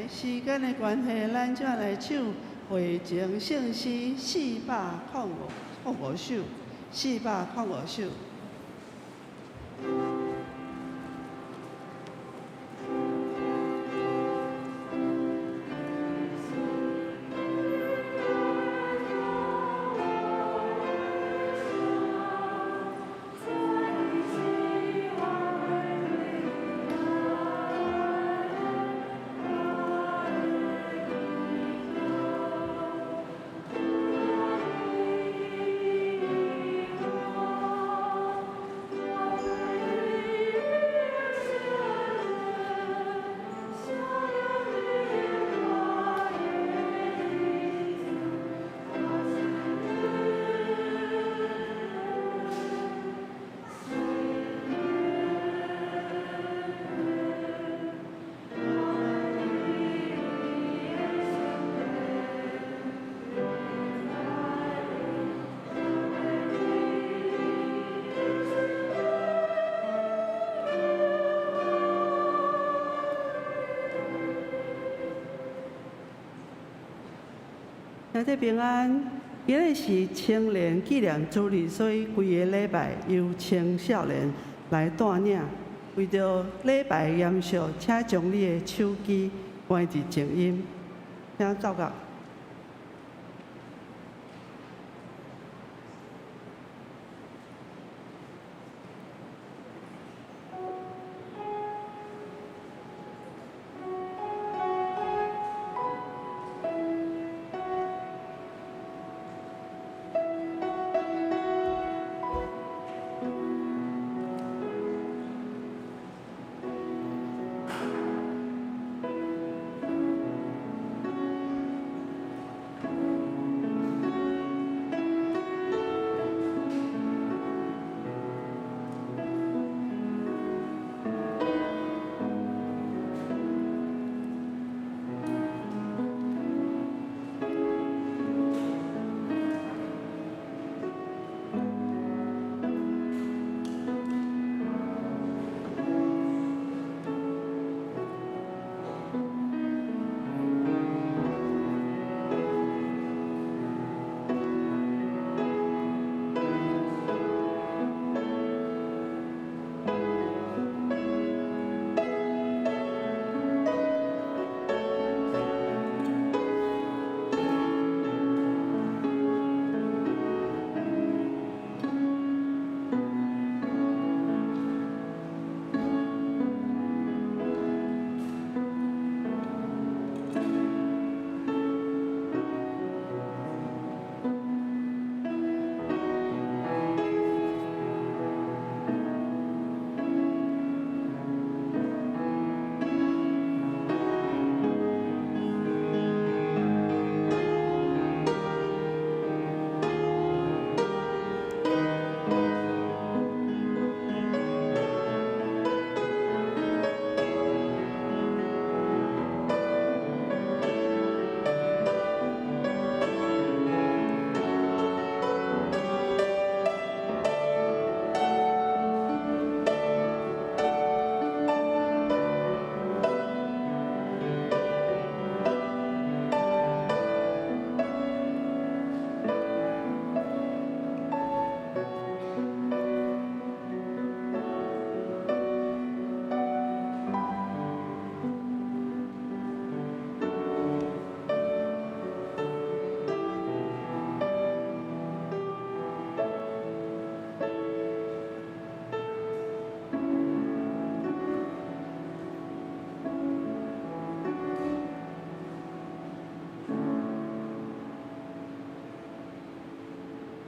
時間的關係，咱就來唱會前聖詩四百空五首，四百空五首。兄弟平安，今日是青年紀念主日，所以規个禮拜由青少年來帶領。為著禮拜嚴肅，請將你的手機關佇靜音，請奏樂。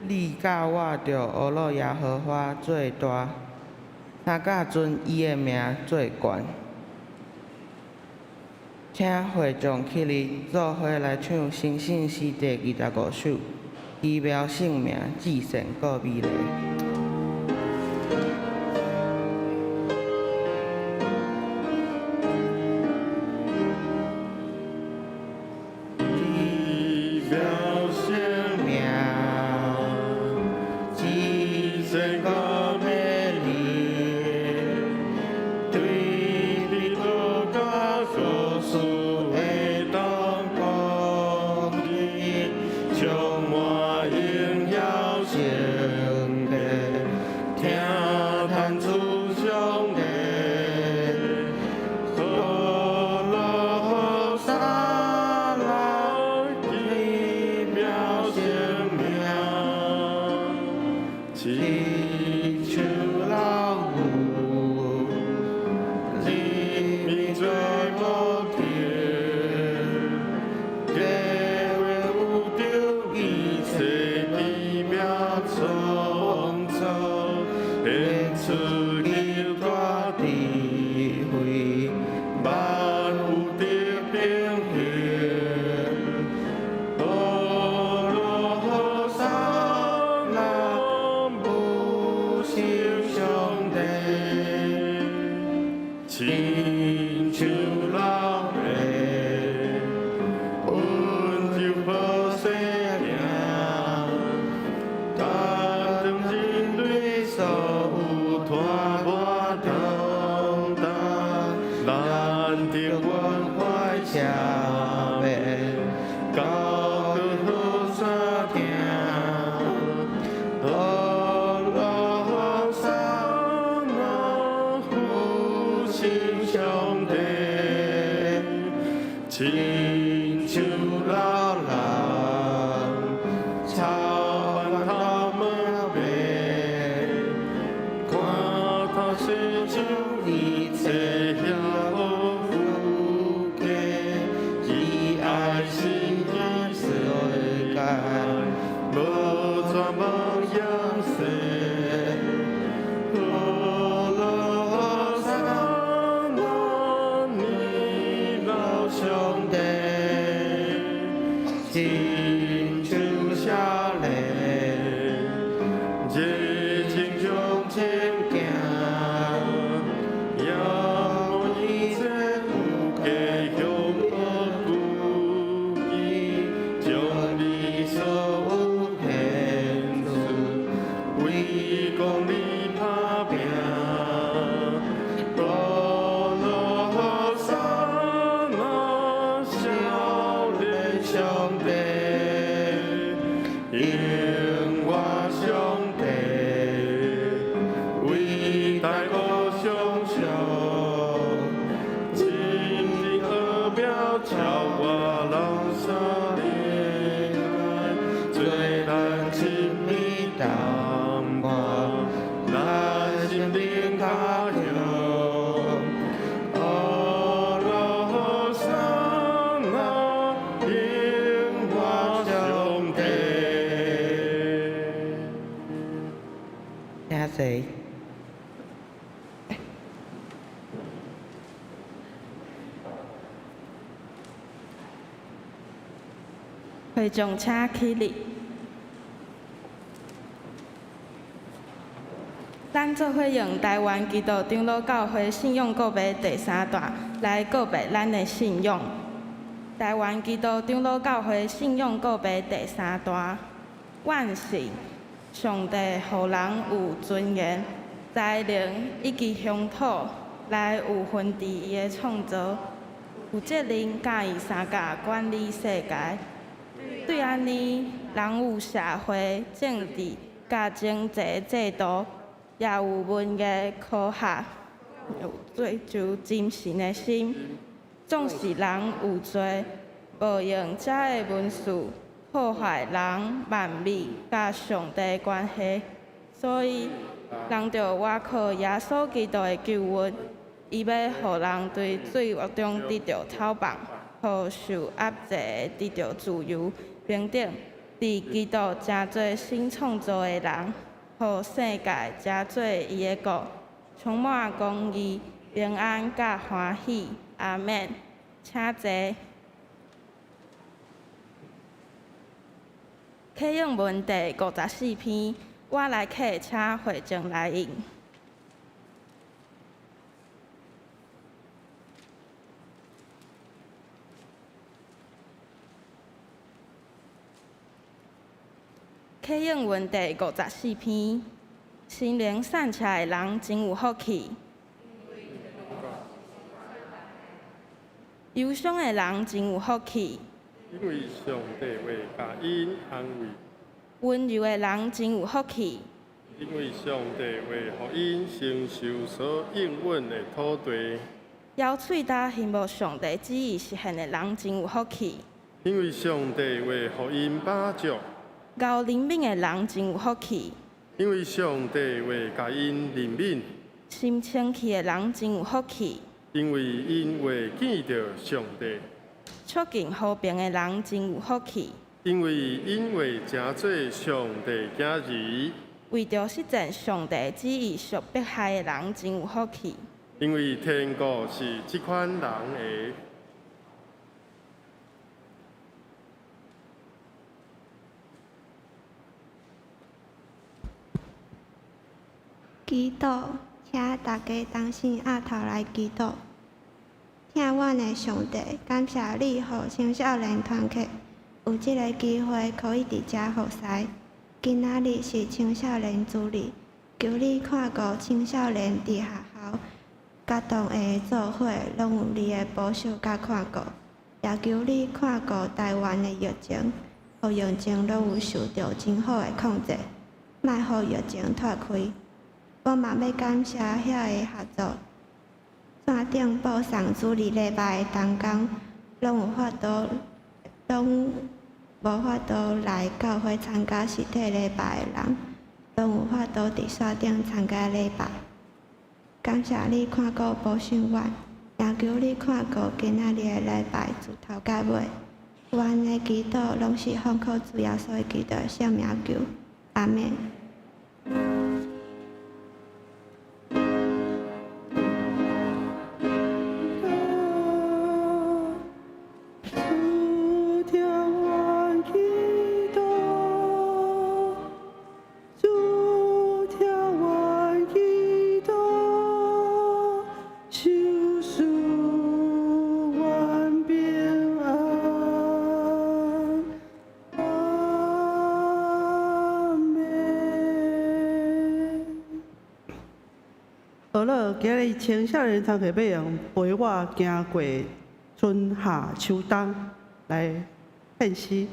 你佮我著學樂耶和華做大，三甲尊伊的名做懸。請會眾起立，做伙來唱神聖詩第25首，奇妙聖名，至聖閣美麗。奇妙聖名，至聖閣美麗，對基督佮所屬的赦免，高過雨傘聽，和樂和散那復興上帝，親像老人草原頭毛白，看透世上一切遐好富貴，伊愛心意世界，無絕望樣勢。和樂和散那年老上帝，親像少年，熱情向前行，仰望一切有家鄉的故意，將你所有獻出，為公義打拼。和樂和散那少年上帝，永遠上帝，偉大偶像像，真理奧妙超越人所理解，做咱親密同伴，咱心靈較強。和樂和散那永遠上帝。請坐。會眾請起立。咱做伙用台灣基督長老教會信仰告白第三段來告白咱的信仰。台灣基督長老教會信仰告白第三段，阮信上帝予人有尊嚴、才能以及鄉土來有份佇伊的創造，有責任佮伊相共管理世界。對按呢，人有社會、政治佮經濟制度，也有文藝、科學，有追求精神的心。總是人有罪，無用這个文字破壞人萬物佮上帝的關係，所以人著倚靠耶穌基督的救恩，伊欲予人對罪惡中得著解放，予受壓制的得著自由、平等，佇基督成做新創造的人，予世界成做伊的國，充滿公義、平安佮歡喜。阿們。請坐。啟應文第54篇，我來客，請會眾來應。啟應文第54篇，心靈散赤的人真有福氣。憂傷的人真有福氣。因為上帝會共𪜶安慰。溫柔的人真有福氣。因為上帝會予𪜶承受所應允的土地。枵喙焦希望上帝旨意實現的人真有福氣。因為上帝會予𪜶飽足。厚憐憫的人真有福氣。因為上帝會共𪜶憐憫。心清氣的人真有福氣。因為𪜶會見著上帝。促進和平的人真有福氣。因為𪜶會成做上帝囝兒。為著實踐上帝旨意受迫害的人真有福氣。因為天國是這款人的。祈禱，請大家同心徛頭來祈禱。疼阮的上帝，感謝你予青少年團契有這个機會可以佇遮服侍。今仔日是青少年主日，求你看顧青少年佇學校佮同學做伙，攏有你的保守佮看顧。也求你看顧台灣的疫情，予疫情攏有受著真好的控制，莫予疫情拖開。我嘛欲感謝遐个合作線頂播送主日禮拜的同工，攏有法度，攏無法度來教會參加實體禮拜的人，攏有法度佇線頂參加禮拜。感謝你看顧保守阮，也求你看顧今仔日的禮拜自頭到尾。阮的祈禱攏是奉靠主耶穌基督的聖名求，阿們。主聽阮祈禱，主聽阮祈禱，求賜阮平安。阿們。好了，今日青少年團體欲用陪我行過春夏秋冬來獻詩。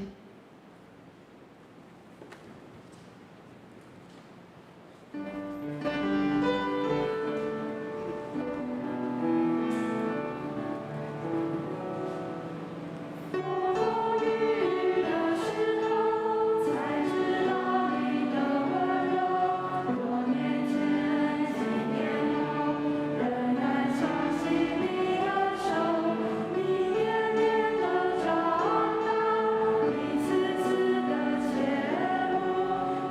風雨的時候，才知道你的溫柔。多年前，幾年後，仍然相信你的手。一點點的長大，一次次的切慕，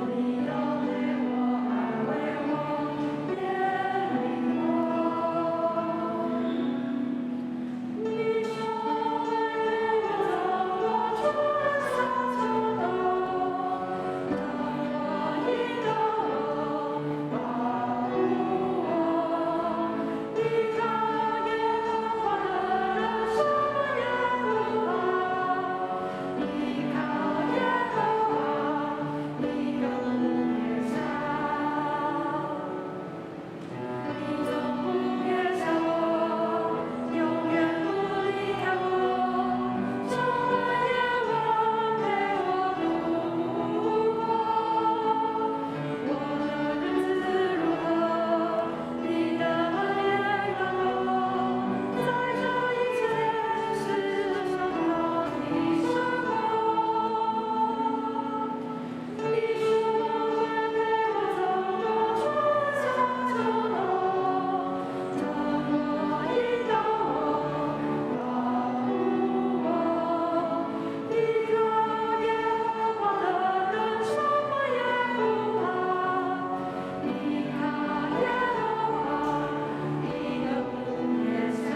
你都對我安慰我，憐憫我。你說會陪我走過春夏秋冬，當我引導我，保護我，依靠耶和華的人，什麼也不怕。依靠耶和華，一個不撇下。你總不撇下我，永遠不離開我，充滿夜晚陪我度過。我的日子如何，你的恩典夠我，在這一切事上靠你勝過。你說會陪我走過春夏秋冬，當我引導我，保護我，依靠耶和華的人，什麼也不怕。依靠耶和華，一個不撇下。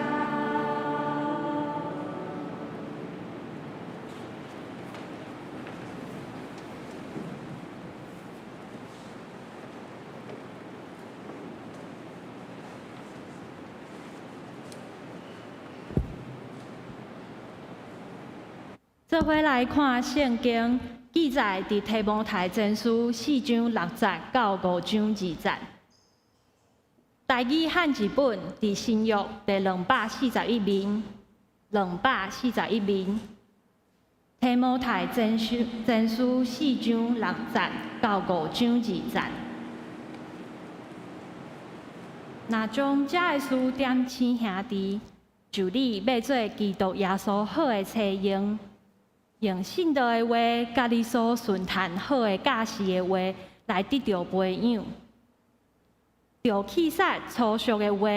做伙來看聖經記載，佇提摩太前書4章6節到5章2節。台語漢字本佇新約第241面，241面。提摩太前書4章6節到5章2節。若將這个事點醒兄弟，就你欲做基督耶穌好的冊用，用信道的話，佮你所順談好的教示的話來得著培養，著棄殺粗俗的話，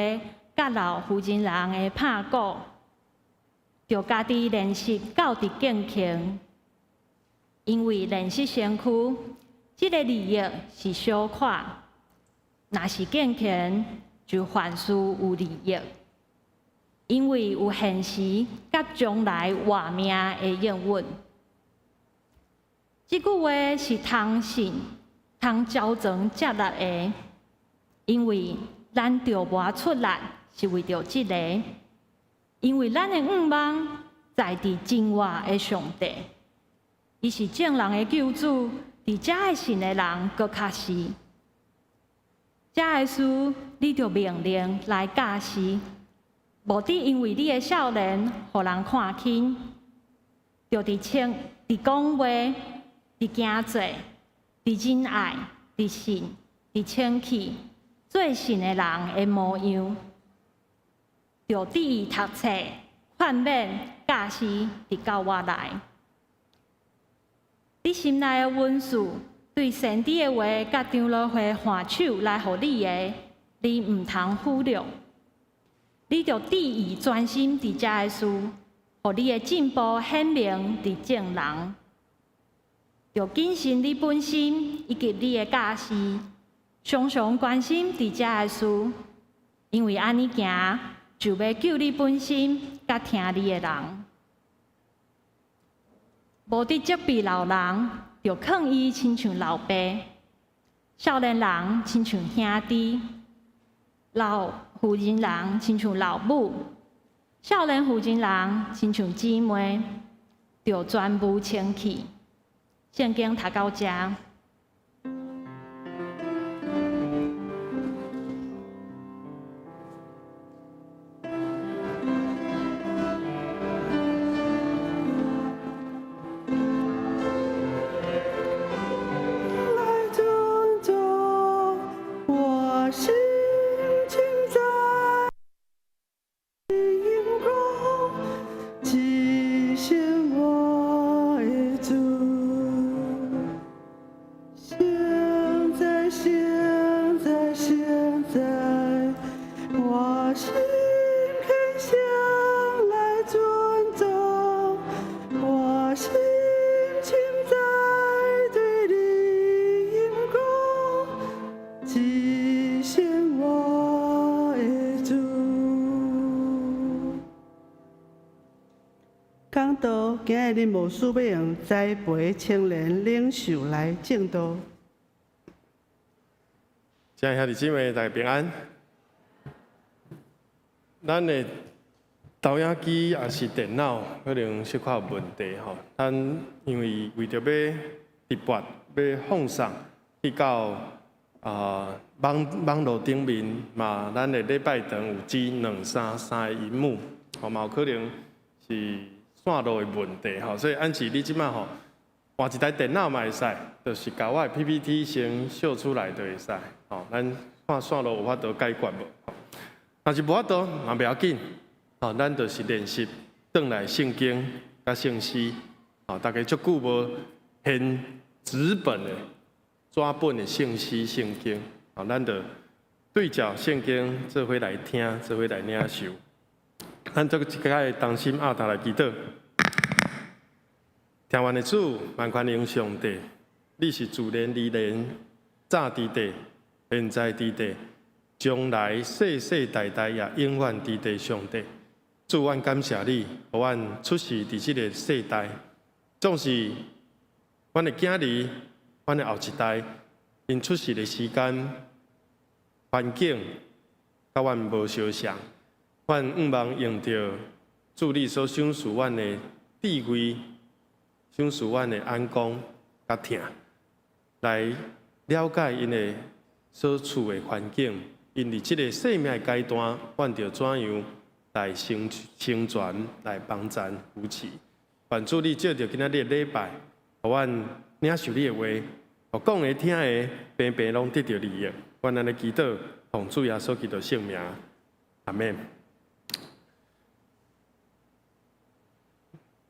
佮老婦人人的拍鼓，著家己練習教得敬虔，因為練習身軀，這个利益是小可；若是敬虔，就凡事有利益，因為有現時佮將來活命的應允。這句話是通信、通招傳接納的，因為咱著無出力是為著這个，因為咱的願望在佇真活的上帝，伊是眾人的救主，佇遮个信的人閣較是。這个事你著命令來教示，無得因為你的少年，予人看輕，著佇穿、佇講話、佇行做、佇仁愛、佇信、佇清氣，做信的人的模樣，著注意讀冊、勸勉、教示，直到我來。你心內的恩賜，對先知的話佮長老會還手來予你的，你毋通忽略。你著注意專心佇遮的事，予你的進步顯明佇眾人。著謹慎你本身以及你的教示，常常關心佇遮的事，因為按呢行，就欲救你本身佮聽你的人。無得責備老人，著勸伊親像老爸；少年人親像兄弟；老婦人人親像老母；少年婦人人親像姊妹，著全無清氣。聖經讀到遮。來尊重我心情在眼光，只羡我的主。現在，現在，現在，我心懇想來尊重，我心情在對你眼光，只羨我的主。講道，今日林牧師欲用栽培青年領袖來證道。親愛兄弟姊妹，大家平安。咱的投影機抑是電腦可能小可有問題吼，咱因為為著欲直播，欲放送去到啊網網路頂面嘛，咱的禮拜堂有只兩三三个螢幕，吼嘛有可能是線路的問題吼，所以按時你這擺吼換一台電腦嘛會使，就是共我的 PPT 先秀出來就會使，吼，咱看線路有法度解決無？若是無法度嘛袂要緊，吼，咱就是練習轉來聖經佮聖詩，吼，大家足久無現紙本的紙本的聖詩聖經，吼，咱就對照聖經做伙來聽，做伙來領受。咱做一擺同心合頭來祈禱。疼阮的主，萬權能上帝，你是自然而然，早佇地，現在佇地，將來世世代代也永遠佇地上帝。主，阮感謝你，予阮出世佇這个世代，總是阮的囝兒，阮的後一代，𪜶出世的時間、環境，佮阮無相像。阮向望用著主你所賞賜阮的智慧，賞賜阮的眼光佮疼，來了解𪜶的所處的環境，𪜶佇這个生命的階段，阮著怎樣來成成全、來幫贊扶持。願主你藉著今仔日的禮拜，予阮領受你的話，予講的、聽的，平平攏得著利益。阮按呢祈禱，奉主耶穌基督聖名，阿們。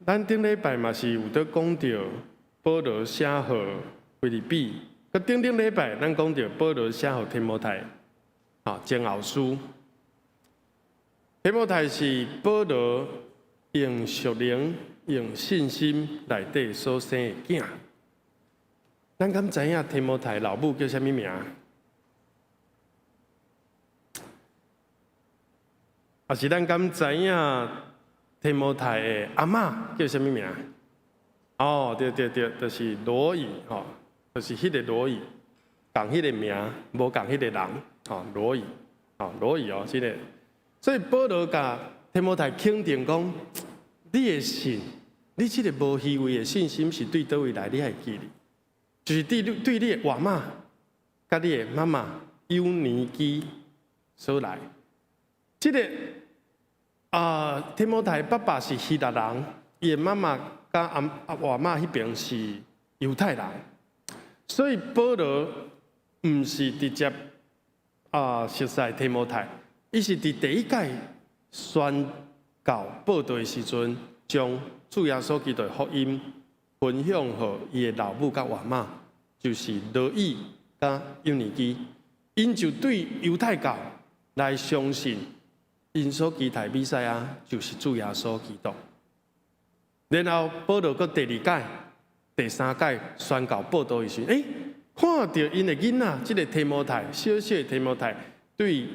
咱頂禮拜嘛是有佇講著保羅寫予腓立比，閣頂頂禮拜咱講著保羅寫予提摩太，吼前後書。提摩太是保羅用屬靈、用信心內底所生的囝。咱敢知影提摩太老母叫啥物名？抑是咱敢知影提摩太的阿嬤叫啥物名？哦，對對對，就是羅以吼，就是彼個羅以，仝彼個名，無仝彼個人，吼羅以，吼羅以哦，這个。所以保羅共提摩太肯定講，你的信，你這个無虛偽的信心是對佗位來？你愛記得，就是對你對你的外媽，佮你的媽媽友尼基所來，這个。啊，提摩太爸爸是希臘人，伊的媽媽佮阿阿外媽彼邊是猶太人，所以保羅毋是直接熟似提摩太，伊是佇第一擺宣教佈道的時陣，將主耶穌基督的福音分享予伊的老母佮外媽，就是羅以佮友尼基，𪜶就對猶太教來相信。𪜶所期待彌賽亞就是主耶穌基督。然後保羅閣第二擺、第三擺宣教佈道的時，看著𪜶的囡仔，這個提摩太，小小的提摩太，對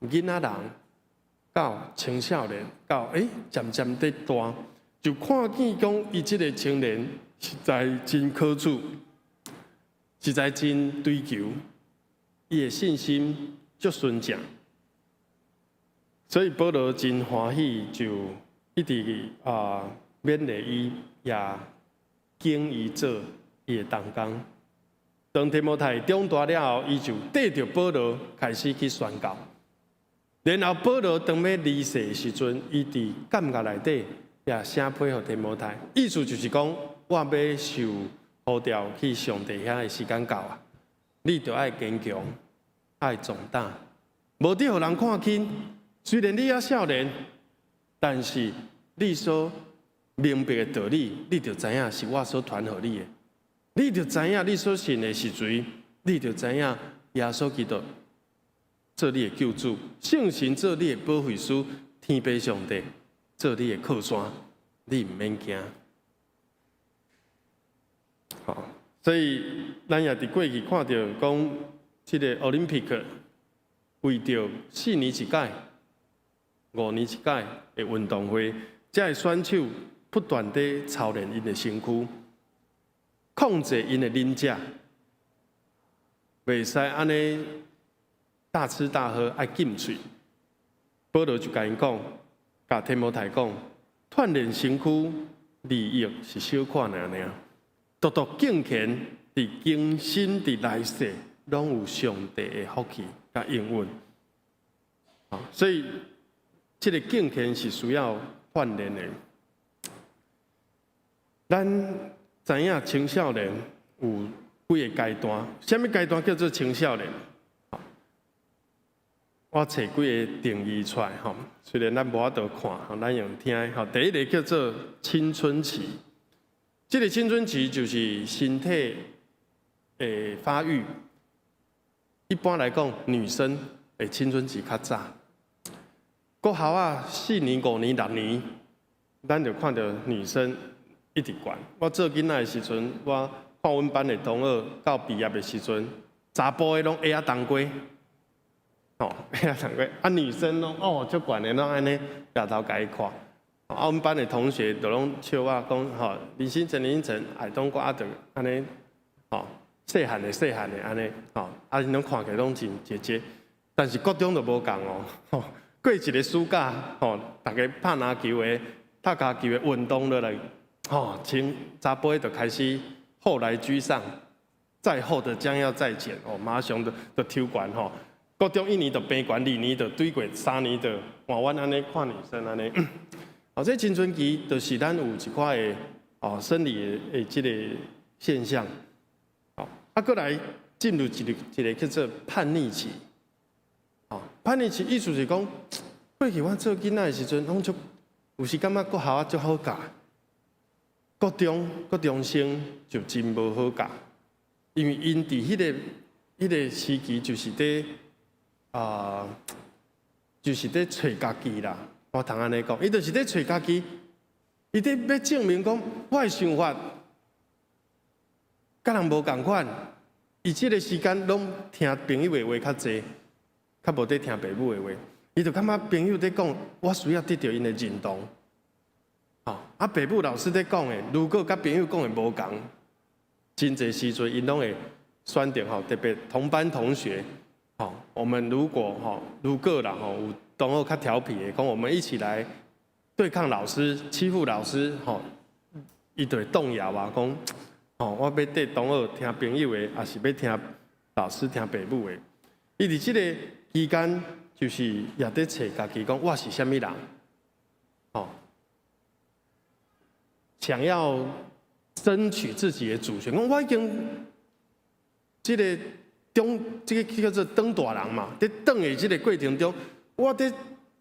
囡仔人到青少年到漸漸佇大，就看見講伊這個青年實在真可取，實在真追求，伊的信心足純正。所以保羅真歡喜，就一直勉勵伊，也揀伊做伊的同工。當提摩太長大了後，伊就綴著保羅開始去宣教。然後保羅當欲離世的時陣，伊佇監獄內底也寫批予提摩太，意思就是講，我欲受呼召去上帝遐的時間到啊，你著愛堅強，愛壯膽，無得予人看輕。雖然你猶少年，但是你所明白的道理，你著知影是我所傳予你的。你著知影你所信的是誰，你著知影耶穌基督做你的救主，聖神做你的保惠師，天父上帝做你的靠山，你毋免驚。好，所以咱也佇過去看著講，這个奧林匹克為著4年一擺、5年一擺的運動會，這个選手不斷地操練𪜶的身軀，控制𪜶的飲食，袂使按呢大吃大喝，愛禁喙。保羅就共𪜶講，共提摩太講，鍛鍊身軀利益是小可爾爾，獨獨敬虔佇今生佇來世，攏有上帝的福氣佮應允。所以這个敬虔是需要鍛鍊的。咱知影青少年有幾个階段，啥物階段叫做青少年？我揣幾个定義出來吼，雖然咱無法度看，咱用聽的吼。第一个叫做青春期，這个青春期就是身體的發育。一般來講，女生的青春期較早。國校仔4年、5年、6年，咱就看著女生一直懸。我做囡仔的時陣，我看阮班的同學到畢業的時陣，查埔的攏鞋仔冬瓜。哦，鞋仔冬瓜，啊女生攏哦足懸的，攏按呢攑頭共伊看。啊，阮班的同學就攏笑我講吼，林新成林新成愛冬瓜啊，就按呢，吼，細漢的細漢的按呢，吼，啊𪜶攏看起來攏真姐姐，但是國中就無仝哦，吼，過一个暑假，吼，逐家拍籃球的、踢跤球的運動落來，吼，青查埔的就開始後來居上，在後的將要在前，哦，馬上就就抽懸吼。國中一年就變懸，二年就對過，3年就換阮按呢看女生按呢。哦，這青春期就是咱有一寡的哦生理的這个現象。哦，啊，閣來進入一个一个叫做叛逆期。哦，叛逆期意思是講，過去我做囡仔的時陣，攏足有時感覺國校仔足好教，國中國中生就真無好教，因為𪜶佇彼个時期就是佇就是佇揣家己啦，我通按呢講，伊就是佇揣家己，伊佇欲證明講，我的想法佮人無仝款，伊這个時間攏聽朋友的話較濟，較無佇聽爸母的話，伊就感覺朋友佇講，我需要得著𪜶的認同。啊，爸母老師佇講的，如果佮朋友講的無仝，真濟時陣𪜶攏會選擇吼，特別同班同學。吼，我們如果吼，如果啦吼，有同學較調皮的，講我們一起來對抗老師，欺負老師，吼，伊就會動搖啊，講，吼，我欲綴同學聽朋友的，抑是欲聽老師聽爸母的？伊佇這个期間，就是也佇揣家己，講我是啥物人？哦，想要爭取自己的主權。講我已經這个長，這个叫做長大人嘛，佇長的這个過程中，我佇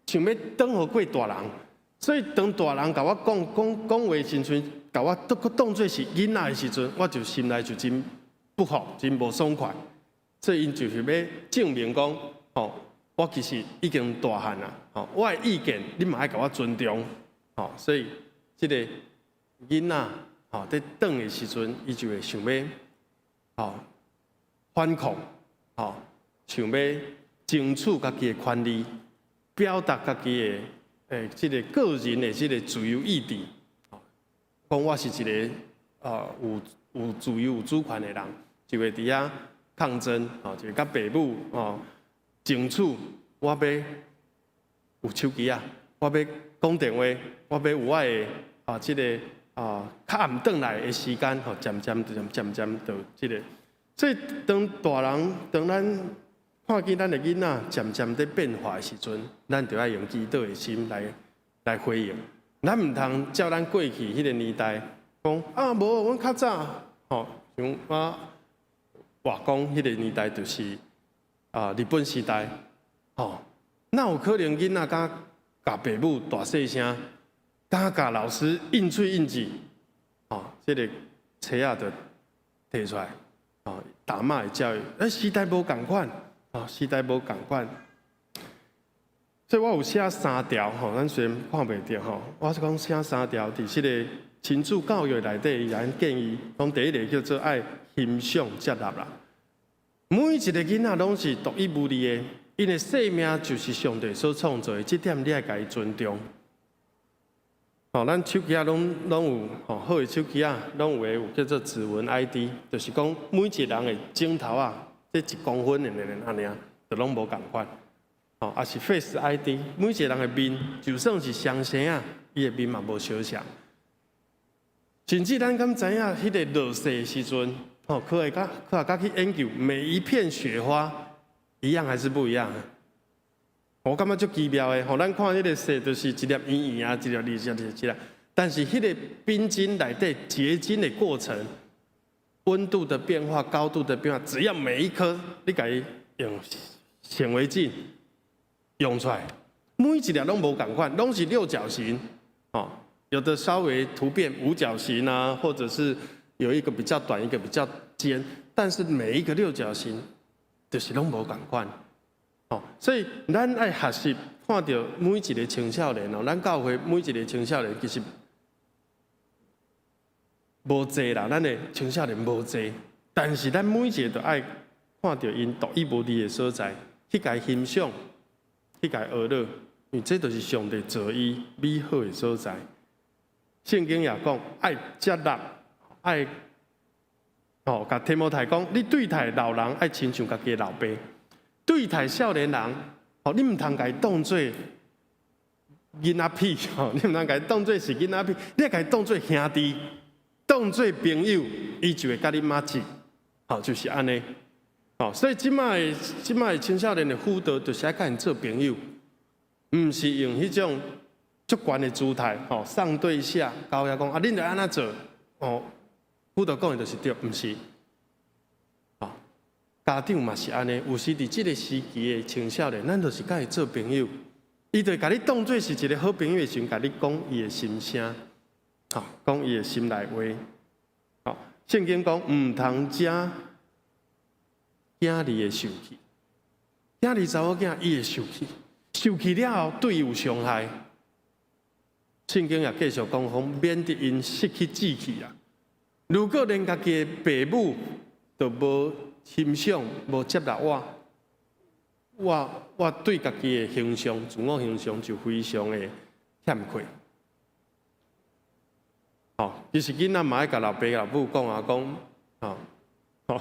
想欲轉予過大人，所以當大人共我講講講話時陣，共我閣當做是囡仔的時陣，我就心內就真不服，真無爽快。所以𪜶就是欲證明講，吼，我其實已經大漢啦，吼，我的意見你嘛愛共我尊重，吼，所以這个囡仔，吼，佇長的時陣，伊就會想欲，吼，反抗，吼，想欲爭取家己的權利，表達家己的這个個人的這个自由意志，講我是一个有自由有主權的人，就會佇遐抗爭，吼，就會佮爸母吼爭取我欲有手機仔，我欲講電話，我欲有我的這个較暗轉來的時間，吼，漸漸漸漸漸就這个。所以當大人當咱看見咱的囡仔漸漸佇變化的時陣，咱就愛用祈禱的心來回應。咱毋通照咱過去彼个年代講啊，無，阮較早吼，像我外公彼个年代就是日本時代，吼，哪有可能囡仔敢共爸母大細聲，敢共老師應喙應舌，吼，這个錘仔就提出來，吼，打罵的教育，時代無仝款，吼，時代無仝款。所以我有寫三條吼，咱雖然看袂著吼，我是講寫三條，佇這个親子教育內底，伊共建議，講第一个叫做愛欣賞接納啦。每一个囡仔攏是獨一無二的，𪜶的生命就是上帝所創造的，這點你愛共伊尊重。吼，咱手機仔攏有吼，好的手機仔攏有的有叫做指紋 ID，就是講每一個人的指頭仔，這一公分的按呢，就攏無仝款。吼，抑是 Face ID，每一個人的面就算是雙生仔，伊的面嘛無相像。甚至咱敢知影，彼个落雪的時陣，吼，科學家去研究每一片雪花，一樣還是不一樣？我感覺足奇妙的，吼，咱看彼个雪就是一粒圓圓啊，一粒二一粒一粒，但是彼个冰晶內底結晶的過程，溫度的變化、高度的變化，只要每一顆你共伊用顯微鏡用出來，每一粒攏無仝款，攏是六角形，哦，有的稍微突變五角形啊，或者是有一個比較短，一個比較尖，但是每一個六角形就是攏無仝款，哦，所以咱愛學習看著每一个青少年哦，咱教會每一个青少年其實無濟啦，咱的青少年無濟，但是咱每一个都愛看著𪜶獨一無二的所在，去共伊欣賞，去共伊學樂，因為這就是上帝造伊美好的所在。聖經也講愛接納，愛哦，共提摩太講，你對待老人愛親像家己的老爸，對待少年人，哦，你毋通共伊當做囡仔屁，吼，你毋通共伊當做是囡仔屁，你愛共伊當做兄弟，當做朋友，伊就會佮你麻吉，吼，就是按呢，吼，所以這擺的青少年的輔導，就是愛佮𪜶做朋友，毋是用彼種足懸的姿態，吼，上對下高壓講啊，恁著按怎做，哦，輔導講的就是對，毋是，哦，家長嘛是按呢，有時佇這个時期的青少年，咱就是佮伊做朋友，伊就共你當做是一个好朋友的時陣，共你講伊的心聲，吼，講伊的心內話，吼，聖經講毋通惹囝兒會受氣，囝兒查某囝伊會受氣，受氣了後對伊有傷害。聖經也繼續講，講免得𪜶失去志氣啊！如果連家己的爸母都無欣賞、無接納我，我對家己的形象、自我形象就非常的欠缺。吼，其實囡仔嘛愛共老爸老母講啊，講，吼，吼，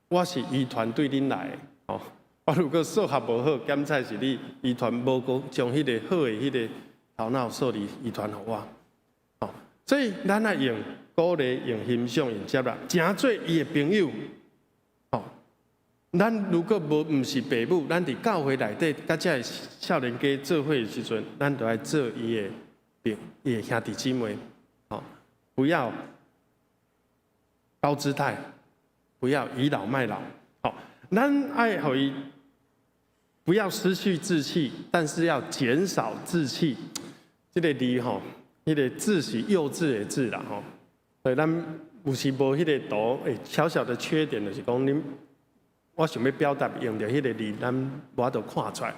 我是遺傳對恁來的，吼，我如果數學無好，檢採是你遺傳無講將彼个好的彼个頭腦數理遺傳予我，吼，所以咱愛用鼓勵、用欣賞、用接納，誠做伊的朋友，吼，咱如果無毋是爸母，咱佇教會內底，佮這个少年家做伙的時陣，咱就愛做伊的朋伊的兄弟姊妹，吼，不要高姿態，不要倚老賣老，吼，咱愛予伊不要失去志氣，但是要減少稚氣。這个字吼，彼個稚是幼稚的稚啦吼，所以咱有時無彼个圖，小小的缺點就是講恁。我想欲表達用著彼个字，咱無法度看出來。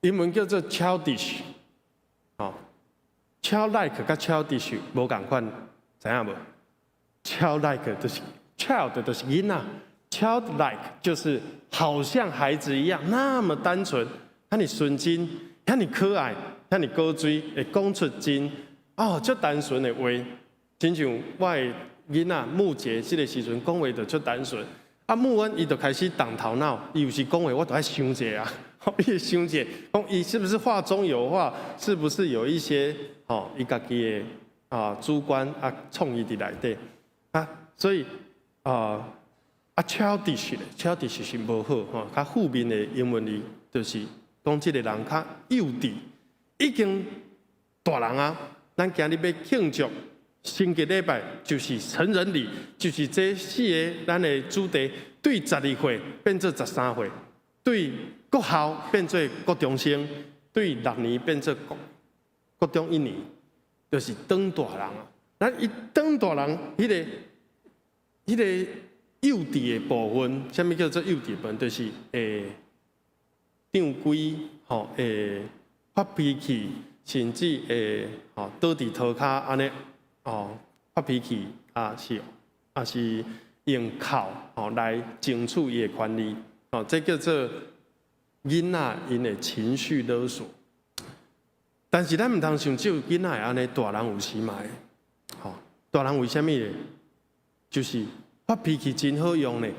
英文叫做 childish，吼，childlike 佮 childish 無仝款，知影無？childlike 就是 child 就是囡仔，childlike 就是好像孩子一樣那麼單純，遐爾純真，遐爾可愛，遐爾古錐，會講出真哦，足單純的話，親像我的囡仔木杰這個時陣講話就足單純。啊，穆恩伊就開始動頭腦，伊有時講話我都愛想者啊，伊會想者，講伊是不是話中有話，是不是有一些吼伊家己的啊主觀啊創意佇內底啊，所以啊 childish 咧，childish 是無好吼，較負面的英文字就是講這个人較幼稚，已經大人啊，咱今日欲慶祝。星期禮拜就是成人禮，就是這四个咱的主題，對12歲變做13歲，對國校變做國中生，對6年變做國中一年，就是長大人啊。咱一長大人，彼个幼稚的部分，啥物叫做幼稚部分？就是會當規吼，會發脾氣，甚至會吼倒佇塗跤按呢。哦，發脾氣啊，是啊是用哭吼來爭取伊的權利，哦，這叫做囡仔𪜶的情緒勒索。但是咱毋通想只有囡仔會按呢，大人有時嘛會，吼，大人為啥物咧？就是發脾氣真好用咧，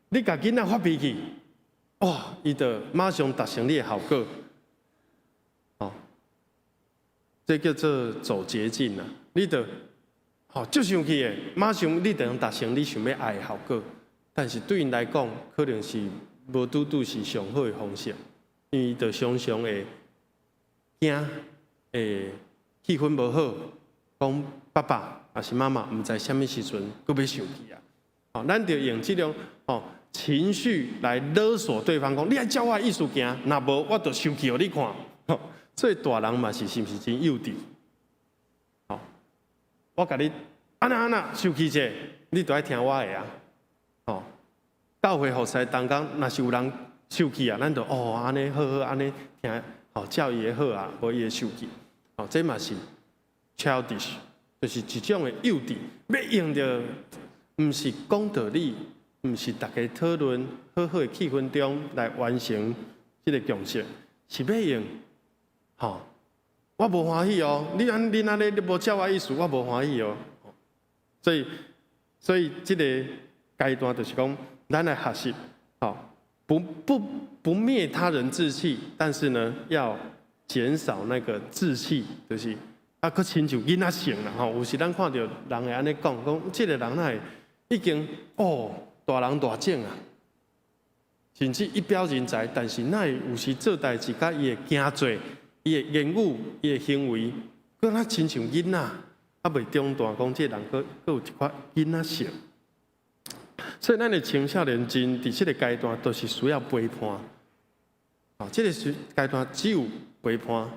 你共囡仔發脾氣，哇，伊就馬上達成你的效果，哦，這叫做走捷徑啊！你就吼，足生氣的，馬上你就能達成你想欲愛的效果。但是對𪜶來講，可能是無拄拄是上好的方式，因為就常常會驚，會氣氛無好，講爸爸抑是媽媽，毋知啥物時陣閣欲生氣啊！吼，咱就用這種吼情緒來勒索對方，講你愛照我的意思行，若無我就生氣予你看。吼，所以大人嘛是是毋是真幼稚？吼，我共你按怎按怎生氣者，你就愛聽我的啊！吼，教會服侍當中，若是有人生氣啊，咱就哦按呢好好按呢聽，吼照伊的好啊，無伊會生氣。吼，這嘛是 childish，就是一種的幼稚，欲用著，毋是講道理，毋是大家討論好好的氣氛中來完成這个共識，是欲用，吼，我無歡喜哦，你按你按呢，你無照我意思，我無歡喜哦。所以這个階段就是講，咱來學習，吼，不滅他人志氣，但是呢，要減少那個稚氣，就是啊，閣親像囡仔性啦，吼。有時咱看著人會按呢講，講這个人哪會已經哦大人大種啊，甚至一表人才，但是哪會有時做代誌，佮伊的行做、伊的言語、伊的行為，閣若親像囡仔，猶未長大，講這个人閣閣有一寡囡仔性。所以咱的青少年真佇這个階段，都是需要陪伴。哦，這个時階段只有陪伴。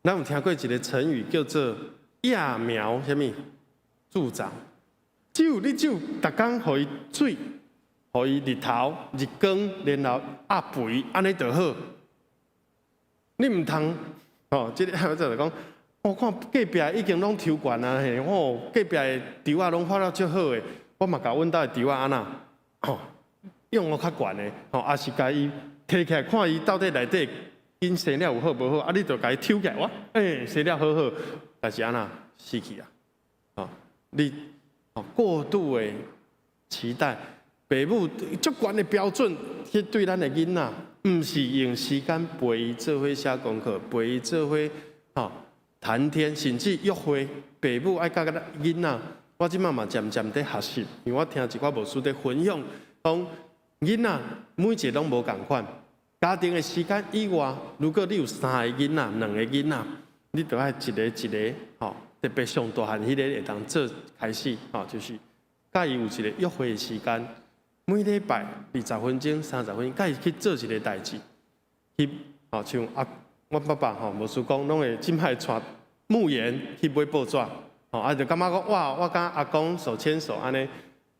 咱有聽過一个成語叫做“揠苗啥物助長”，只有你只有逐工予伊水，予伊日頭、日光，然後壓肥，按呢就好。你毋通哦，這个就講，我看隔壁已經攏抽懸啊，嘿，吼，隔壁的稻仔攏發了足好的，我嘛共阮兜的稻仔按怎，吼，用予較懸的，吼，抑是共伊提起來看伊到底內底根生了有好無好，啊，你就共伊抽起來，哇，生了好好，但是按怎死去啊？吼，你哦過度的期待，爸母足懸的標準去對咱的囡仔，毋是用時間陪伊做伙寫功課，陪伊做伙吼談天，甚至約會。爸母愛佮囡仔，我這擺嘛漸漸佇學習，因為我聽一寡牧師佇分享，講講囡仔每一个攏無仝款，家庭的時間以外，如果你有三个囡仔、兩个囡仔，你就愛一个一个吼，特別上大漢彼个會當做開始吼，就是佮伊有一個約會的時間，每禮拜20分鐘、30分鐘，佮伊去做一个代誌，去吼像啊，阮爸爸吼，牧師講攏會這擺帶牧員去買報紙，吼啊就感覺講哇，我佮阿公手牽手按呢，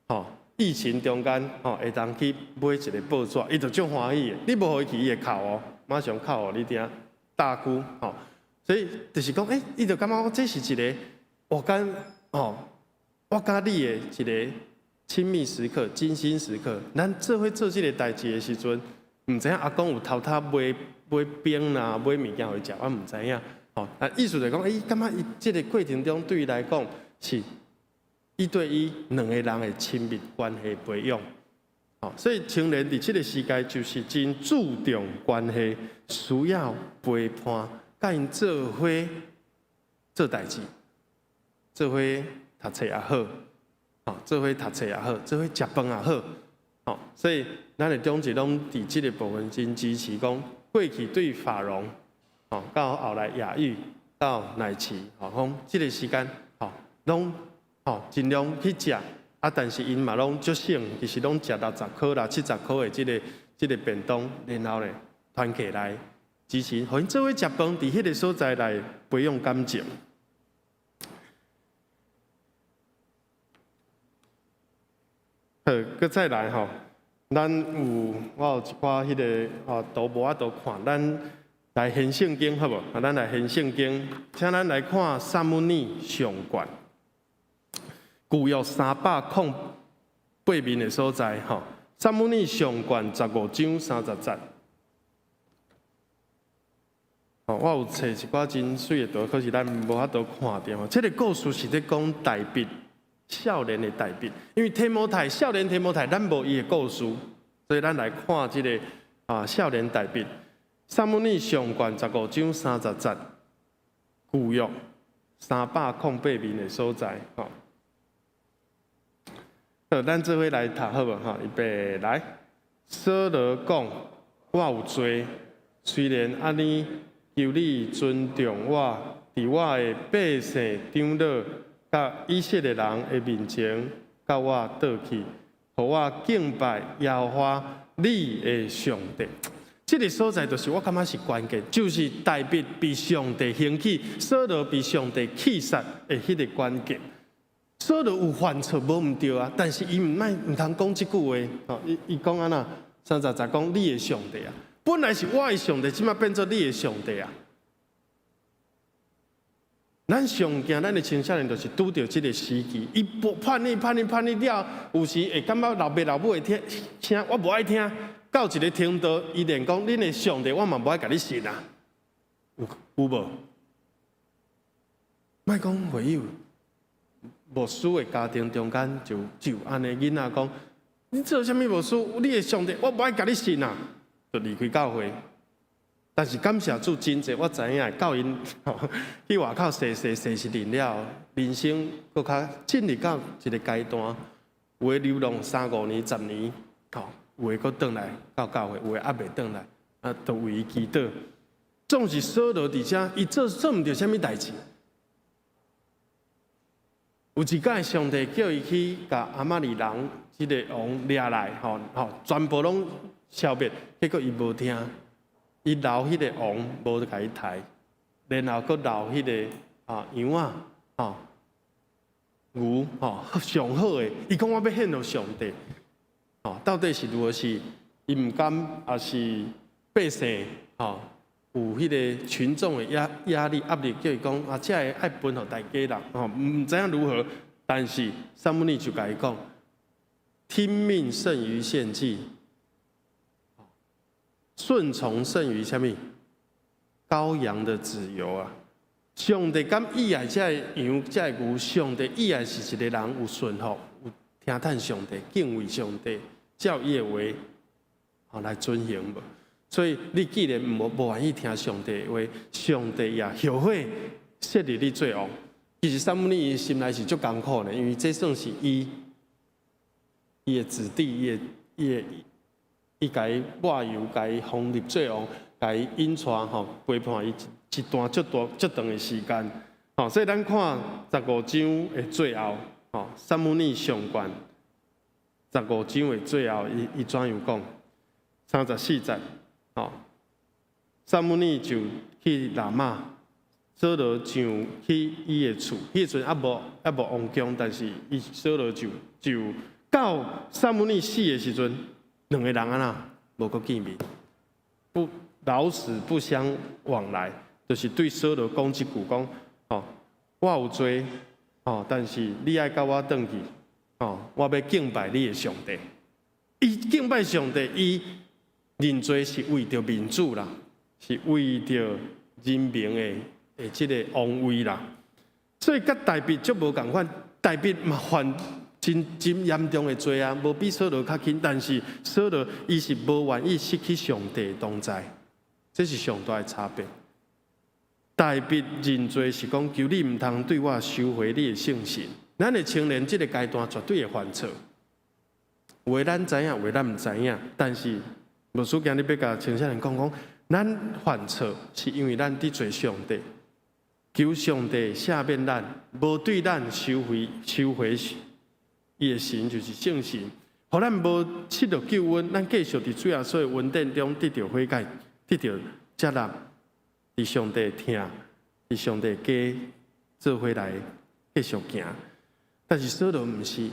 吼。疫情中間，吼會當去買一个報紙，伊就足歡喜的。你無予伊去，伊會哭哦，馬上哭予你聽，大哭吼。所以就是講，欸，伊就感覺講這是一个我佮吼，我佮你的一个親密時刻、精心時刻。咱做伙做這个代誌的時陣，毋知影阿公有偷偷買買冰啦、買物件予伊食，我毋知影。吼，啊，意思就講，欸，感覺伊這个過程中對伊來講是一對一兩个人的親密關係培養，所以青年佇這个時代就是真注重關係，需要陪伴，佮𪜶做伙做代誌，做伙讀冊也好，做伙讀冊也好，做伙食飯也好，所以咱的長執攏佇這个部分真支持講，過去對法榮，到後來亞裕到乃慈，講這个時間，攏。吼，盡量去食，啊，但是𪜶嘛攏足省，其實攏食60箍啦、70箍的這个便當，然後咧團起來支持，予𪜶做伙食飯，佇彼个所在來培養感情。好，閣再來吼，咱有我有一寡彼个啊圖無法度看，咱來掀聖經好無？啊，咱來掀聖經，請咱來看撒母耳上卷。舊約308面的所在，吼，撒母耳上卷15章30節。吼，我有揣一寡真媠的圖，可是咱無法度看著。這个故事是咧講大衛少年的大衛，因為提摩太少年提摩太，咱無伊的故事，所以咱來看這个啊少年大衛。撒母耳上卷15章30節，舊約308面的所在，吼。好，咱做伙來讀好無？吼，預備來。掃羅講：我有罪，雖然按呢，求你尊重我，佇我的百姓長老佮以色列人的面前，佮我倒去，予我敬拜耶和華你的上帝。這个所在就是我感覺是關鍵，就是大衛被上帝興起，掃羅被上帝棄殺的彼个關鍵。掃羅有犯錯無毋對啊，但是伊毋愛毋通講這句話，吼，伊伊講按怎？30節講你的上帝啊，本來是我的上帝，這擺變做你的上帝啊。咱上驚咱的青少年就是拄著這个時期，伊叛逆叛逆叛逆了，有時會感覺老爸老母會聽聲，我無愛聽，到一个程度，伊連講恁的上帝，我嘛無愛共你信啊，有有無？莫講會友。牧師的家庭中間就就按呢囡仔講，你做啥物牧師？你的上帝，我無愛共你信啊，就離開教會。但是感謝主，真濟我知影，教𪜶去外口踅踅踅一陣了，人生閣較進入到一个階段，有的流浪三五年、10年，吼，有的閣轉來到教會，有的猶未轉來，啊，都為伊祈禱。總是掃羅佇遮，伊做做毋著啥物代誌。有一擺，上帝叫伊去共亞瑪力人這个王掠來，吼吼，全部攏消滅。結果伊無聽，伊留彼个王無共伊刣，然後閣留彼个啊羊仔，吼牛，吼上好的。伊講我欲獻予上帝，吼到底是如何是？伊毋甘，抑是百姓，吼有彼个群眾的壓壓力壓力，叫伊講啊，這个愛分予大家人，吼，毋知影如何。但是撒母耳就共伊講：聽命勝於獻祭，順從勝於啥物？羔羊的脂油啊！上帝敢喜愛這个羊、這个牛？上帝喜愛是一个人有順服、有聽趁上帝、敬畏上帝，照伊的話吼來遵行無？所以你既然無無願意聽上帝的話，上帝也後悔設立你做王。其實撒母耳伊心內是足艱苦的，因為這算是伊伊的子弟，伊的伊會伊共伊抹油，共伊封立做王，共伊引帶吼陪伴伊一段足大足長的時間。吼，所以咱看十五章的最後，吼，撒母耳上卷十五章的最後，伊伊怎樣講？34節，吼，撒母耳就去喇瑪，掃羅上去伊的厝，彼時陣猶無王宮，但是伊掃羅就就到撒母耳死的時陣，兩个人按怎無閣見面，不老死不相往來，就是對掃羅講這句講，吼，我有罪，吼，但是你愛佮我轉去，吼，我欲敬拜你的上帝。伊敬拜上帝，伊認罪是為著民主啦，是為著人民的的這个王位啦。所以佮大衛足無仝款，大衛嘛犯真真嚴重的罪啊，無比掃羅較輕，但是掃羅伊是無願意失去上帝同在，這是上大的差別。大衛認罪是講，求你毋通對我收回你的聖神。咱的青年這个階段絕對會犯錯，有的咱知影，有的咱毋知影。但是牧師今日欲共青少年講講，咱犯錯是因為咱得罪上帝，求上帝赦免咱，無對咱收回收回伊的神，就是聖神，予咱無失著救恩，咱繼續佇主耶穌的恩典中得著悔改，得著接納，佇上帝疼，佇上帝家做伙來繼續行。但是掃羅毋是，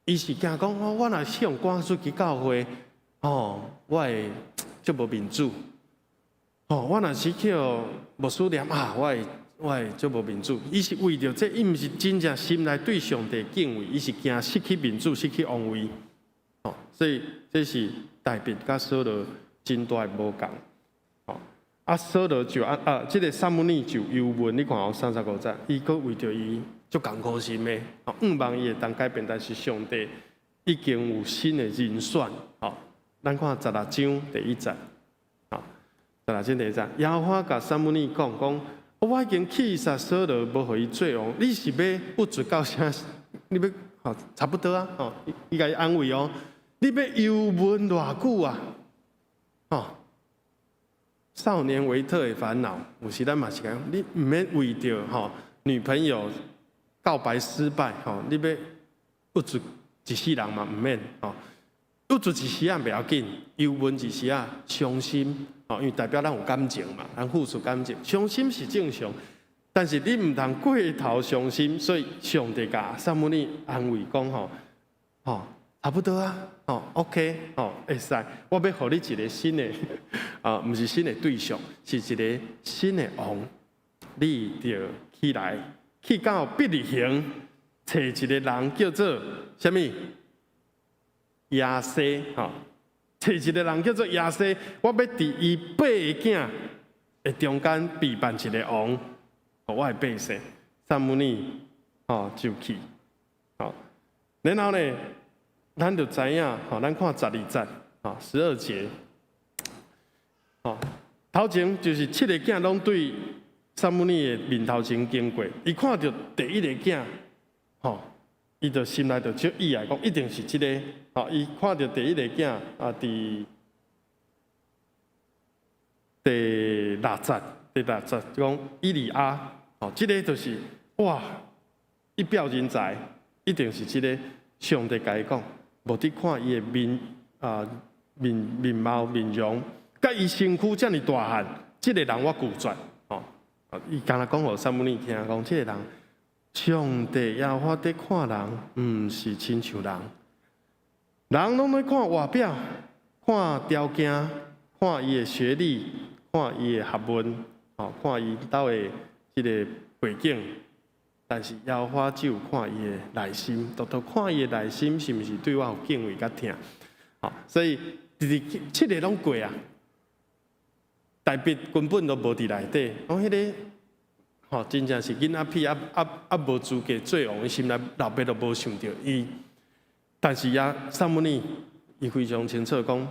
伊是驚講，我我若是予趕出去教會，吼，我會足無面子。吼，我若是去予牧師念啊，我會我會足無面子。伊是為著這，伊毋是真正心內對上帝敬畏，伊是驚失去面子、失去王位。吼，所以這是大衛佮掃羅真大的無仝。吼，啊，掃羅就啊啊，這个撒母耳就憂悶，你看哦，35節，伊閣為著伊足艱苦心的，吼，向望伊會當改變，但是上帝已經有新的人選。吼，咱看十六章第一節，吼，十六章第一節，耶和華共撒母耳講講，我已經棄殺掃羅，無予伊做王，你是欲鬱卒到啥？你欲吼差不多啊，吼，伊共伊安慰哦，你欲憂悶偌久啊？吼，少年維特的煩惱，有時咱嘛是講，你毋免為著吼女朋友告白失敗，吼，你欲鬱卒一世人嘛毋免吼，鬱卒一時仔袂要緊，憂悶一時仔傷心，吼，因為代表咱有感情嘛，咱付出感情，傷心是正常，但是你毋通過頭傷心，所以上帝共撒母耳安慰講吼，吼，差不多啊，吼，OK，吼，會使，我欲予你一个新的，啊，毋是新的對象，是一个新的王，你著起來，去到伯利恆，揣一个人叫做啥物？耶西，吼，揣一个人叫做耶西，我欲佇伊八个囝的中間備辦一个王，予我的百姓，撒母耳，吼，就去，吼，然後呢，咱就知影，吼，咱看十二節，吼，12節，吼，頭前就是七個囝攏對撒母耳的面頭前經過，伊看著第一個囝，吼，伊就心內就足意愛講，一定是這个，吼，伊看著第一個囝啊，佇第六節，第六節講以利押，吼，這个就是哇，一表人才，一定是這个。上帝共伊講，無佇看伊的面啊面面貌面容，佮伊身軀遮爾大漢，這个人我拒絕。吼，伊敢若講予撒母耳聽，講這个人，上帝耶和華佇看人，毋是親像人，人攏咧看外表，看條件，看伊的學歷，看伊的學問，吼，看伊兜的這个背景。但是耶和華只有看伊的內心，獨獨看伊的內心是毋是對我有敬畏佮疼，吼，所以直直七个攏過啊，大衛根本都無佇內底，講彼个吼真正是囡仔屁，猶猶猶無資格做王，伊心內老爸都無想著伊。但是啊，撒母耳伊非常清楚講，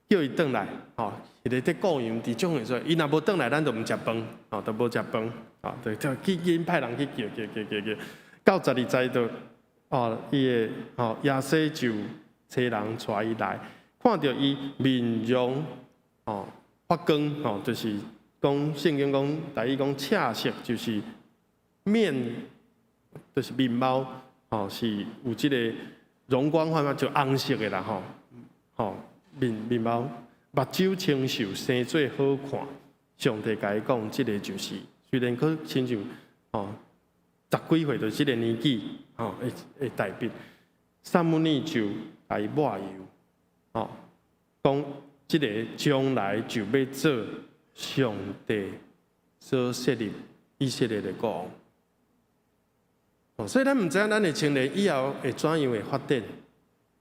叫伊轉來，吼，彼个佇顧羊佇種的時陣，伊若無轉來，咱就毋食飯，吼，就無食飯。啊，對，就去緊派人去叫叫叫叫叫，到十二節就，哦，伊的吼耶西就差人帶伊來，看著伊面容吼發光吼，就是講聖經講，台語講赤色，就是面，就是面貌吼是有這个容光煥發，就紅色的啦吼，吼面貌目睭清秀，生做好看。上帝共伊講，這个就是雖然閣親像吼十幾歲，就這个年紀吼會大衛。撒母耳就共伊抹油，吼，講這个將來就欲做上帝所設立以色列的國王。所以咱毋知影咱的青年以後會怎樣的發展，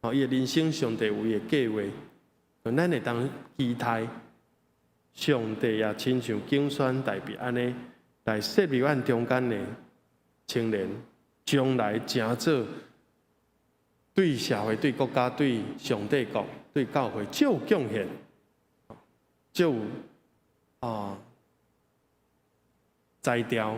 吼，伊的人生上帝有伊的計劃，咱會當期待上帝也親像揀選大衛按呢來設立阮中間的青年，將來成做對社會、對國家、對上帝國、對教會足有貢獻、足有才調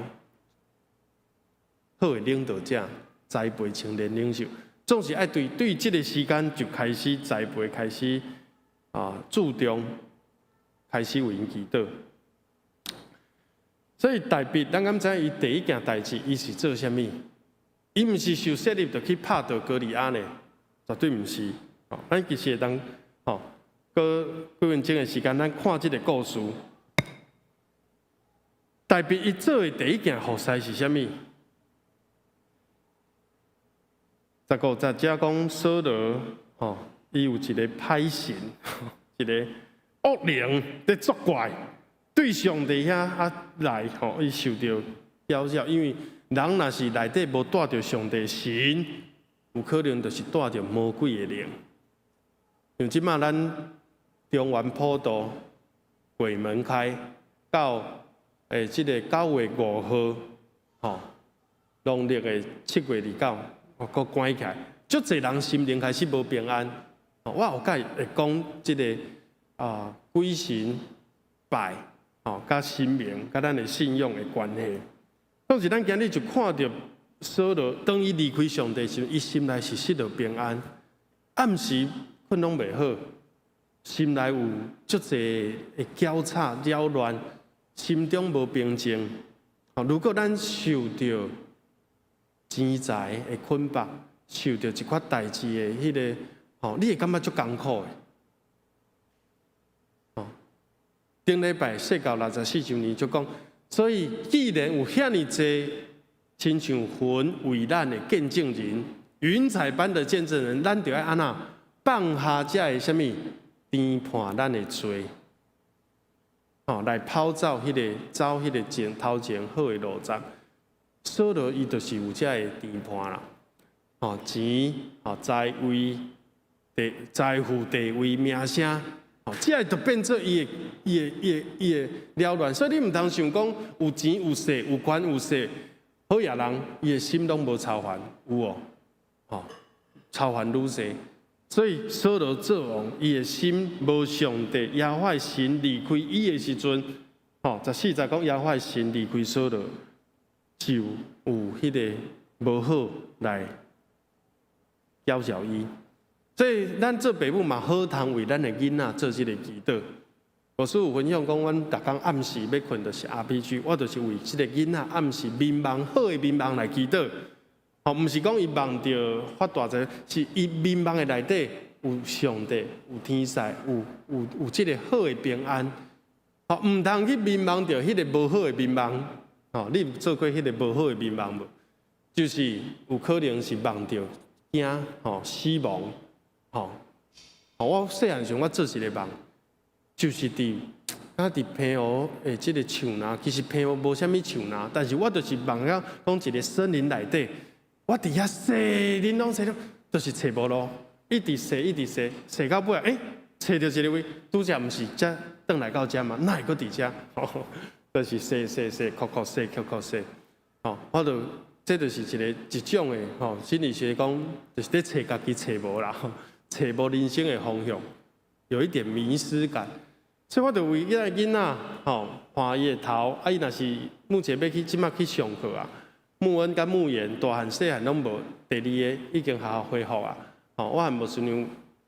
好的領導者，栽培青年領袖，總是愛對這个時間就開始栽培，開始注重，開始為𪜶祈禱。所以大衛，咱敢知伊第一件代誌，伊是做啥物？伊毋是受洗禮就去拍倒歌利亞呢？絕對毋是。吼，咱其實會當吼，閣幾分鐘的時間，咱看這个故事。大衛伊做的第一件服侍是啥物？15節遮講掃羅，吼，伊有一个歹神，一个惡靈佇作怪，對上帝遐啊來，吼，伊受著攪擾，因為人若是內底無帶著上帝神，有可能就是帶著魔鬼的靈。像這馬咱中原普渡鬼門開到這个9月5號，吼，農曆的7月29，閣關起來，足濟人心靈開始無平安。我後蓋會講這个鬼神拜吼，佮神明、佮咱的信仰的關係。當時咱今日就看著掃羅，當伊離開上帝時，伊心內是失落平安，暗時睏攏袂好，心內有足濟的攪吵擾亂，心中無平靜。如果咱受著錢財的捆綁，受著一寡代誌的彼个，吼，你會感覺足艱苦的。吼，頂禮拜說教64周年就講，所以既然有遐爾濟親像雲為咱的見證人，雲彩般的見證人，咱就愛按怎放下這个啥物，纏絆咱的罪，吼，來跑走彼个走彼个前頭前好的路程。掃羅伊就是有這个纏絆啦，吼，錢，吼，財位、地財富、地位、名聲，吼，這个就變做伊的、伊的、伊的、伊的擾亂。所以你毋通想講有錢有勢有權有勢，好野人伊的心攏無操煩，有無？吼，操煩愈濟。所以掃羅做王，伊的心無上帝耶和華神離開伊的時陣，吼，14節講耶和華神離開掃羅，就有彼个無好來攪擾伊。所以咱做爸母嘛，好通為咱的囡仔做這个祈禱。牧師有分享講，阮逐工暗時欲睏就是 RPG，我就是為這个囡仔暗時眠夢好的眠夢來祈禱。吼，毋是講伊夢著發大財，是伊眠夢的內底有上帝、有天使、有這个好的平安。吼，毋通去眠夢著彼个無好的眠夢。吼，你有做過彼个無好的眠夢無？就是有可能是夢著驚吼死亡。吼，我細漢時我做一个夢，就是佇澎湖的這个樹林，其實澎湖無啥物樹林，但是我就是夢到講一个森林內底，我佇遐踅，恁攏踅，就是揣無路，一直踅，一直踅，踅到尾，揣著一个位，拄才毋是才轉來到遮嘛，哪會閣佇遮？就是踅踅踅，哭哭踅，哭哭踅，吼，我就這就是一个一種的吼，心理學講，就是咧揣家己揣無啦，揣無人生的方向，有一點迷失感。所以我就為彼个囡仔，吼，看伊的頭，啊，伊若是目前欲去這馬去上課啊，穆恩佮穆言大漢細漢攏無，第二个已經學校恢復啊，吼，我和牧師娘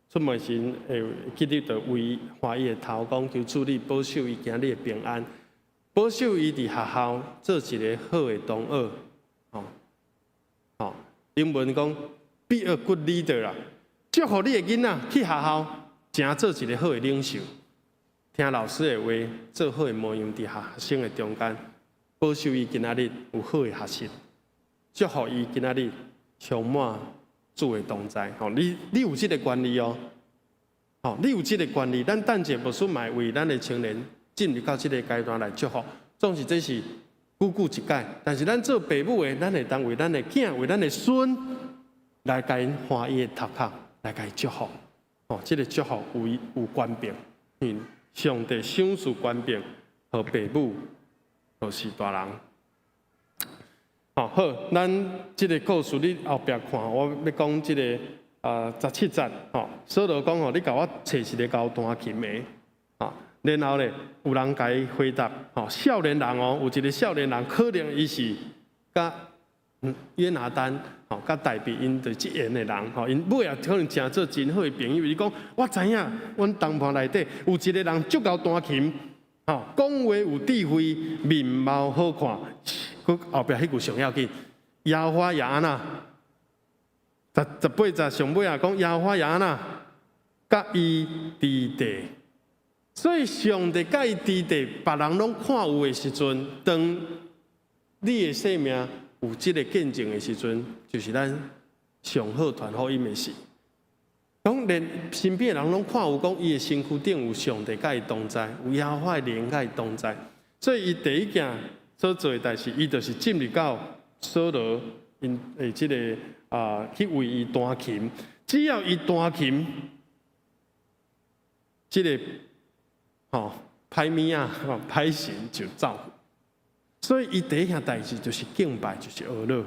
出門時會記得就為歡伊的頭講，求主你保守伊行你的平安，保守伊佇學校做一个好的同學。吼，吼，英文講 be a good leader 啦，祝福你的囡仔去學校，誠做一个好的領袖，聽老師的話，做好的模樣，佇學生的中間，保守伊今仔日有好的學習，祝福伊今仔日充滿主的同在。吼，你有這个權利哦，吼，你有這个權利。咱等者牧師嘛為咱的青年進入到這个階段來祝福，總是這是久久一擺，但是咱做爸母的，咱會當為咱的囝、為咱的孫來共𪜶歡伊的頭殼，來共伊祝福。哦，這个祝福有有權柄，因上帝賞賜權柄，予爸母，就是大人。哦，好，咱這个故事你後壁看，我欲講這个啊17節，吼，掃羅講吼，你共我揣一个𠢕彈琴的，吼，然後咧有人共伊回答，吼，少年人哦，有一个少年人，可能伊是佮約拿單，吼，佮大衛𪜶就這緣的人，吼，𪜶尾仔可能成做真好的朋友。伊講，我知影，阮同伴內底有一个人足𠢕彈琴，吼，講話有智慧，面貌好看。閣後壁彼句上要緊，耶和華也按怎？18節上尾啊，講耶和華也按怎？佮伊佇地，所以上帝佮伊佇地，別人攏看有的時陣，當你的生命有這个見證的時陣，就是咱上好傳福音的時。講連身邊的人攏看有，講伊的身軀頂有上帝佮伊同在，有耶和華的靈佮伊同在，所以伊第一件所做的代誌，伊就是進入到掃羅𪜶的這个啊，去為伊彈琴。只要伊彈琴，這个吼歹物仔、吼歹神就走。所以伊第一項代誌就是敬拜，就是哀禱。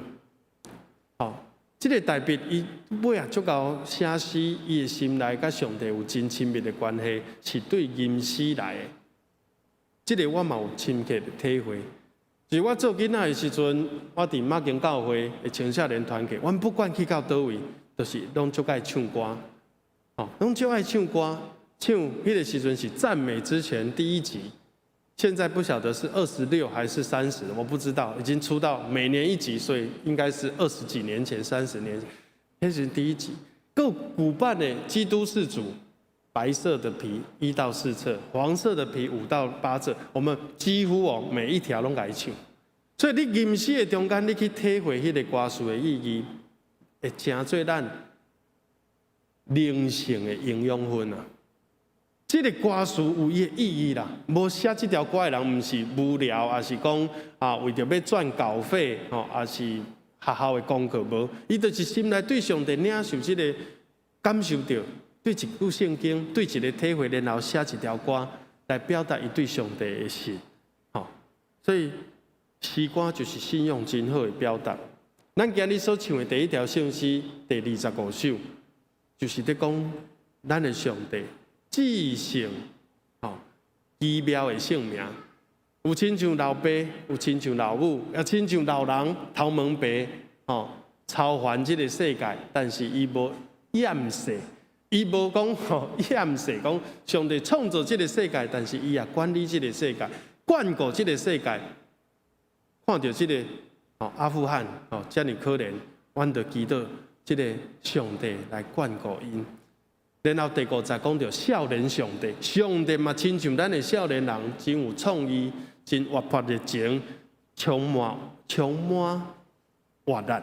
吼，這个大衛伊尾仔足𠢕寫詩，伊的心內佮上帝有真親密的關係，是對吟詩來的。這个我嘛有深刻的體會。是我做囡仔的時陣，我佇馬經教會的青少年團契，阮不管去到佗位，就是攏足愛唱歌，吼，攏足愛唱歌。唱彼个時陣是讚美之泉第一集，現在不曉得是26還是三十，我不知道，已經出到每年一集，所以應該是20幾年前、30年前，彼時第一集。閣古版的《基督是主》，白色的皮1到4冊，黃色的皮5到8冊，我們幾乎哦每一條攏共伊唱。所以你吟詩的中間，你去體會彼个歌詞的意義，會成做咱靈性的營養分啊。這个歌詞有伊的意義啦，無寫這條歌的人，毋是無聊，抑是講啊為著欲賺稿費，吼，抑是學校的功課無，伊就是心內對上帝領受這个感受著，對一句聖經，對一个體會，然後寫一條歌來表達伊對上帝的信，吼。所以詩歌就是信仰真好的表達。咱今日所唱的第一條聖詩第25首，就是佇講咱的上帝至聖吼奇妙的聖名，有親像老爸，有親像老母，也親像老人頭毛白，吼操煩這个世界，但是伊無厭世，伊無講吼厭世，講上帝創造這个世界，但是伊也管理這个世界，眷顧這个世界。看著這个吼阿富汗吼遮爾可憐，阮就祈禱這个上帝來眷顧𪜶。然後第五節講著少年上帝，上帝嘛親像咱的少年人，真有創意，真活潑熱情，充滿活力。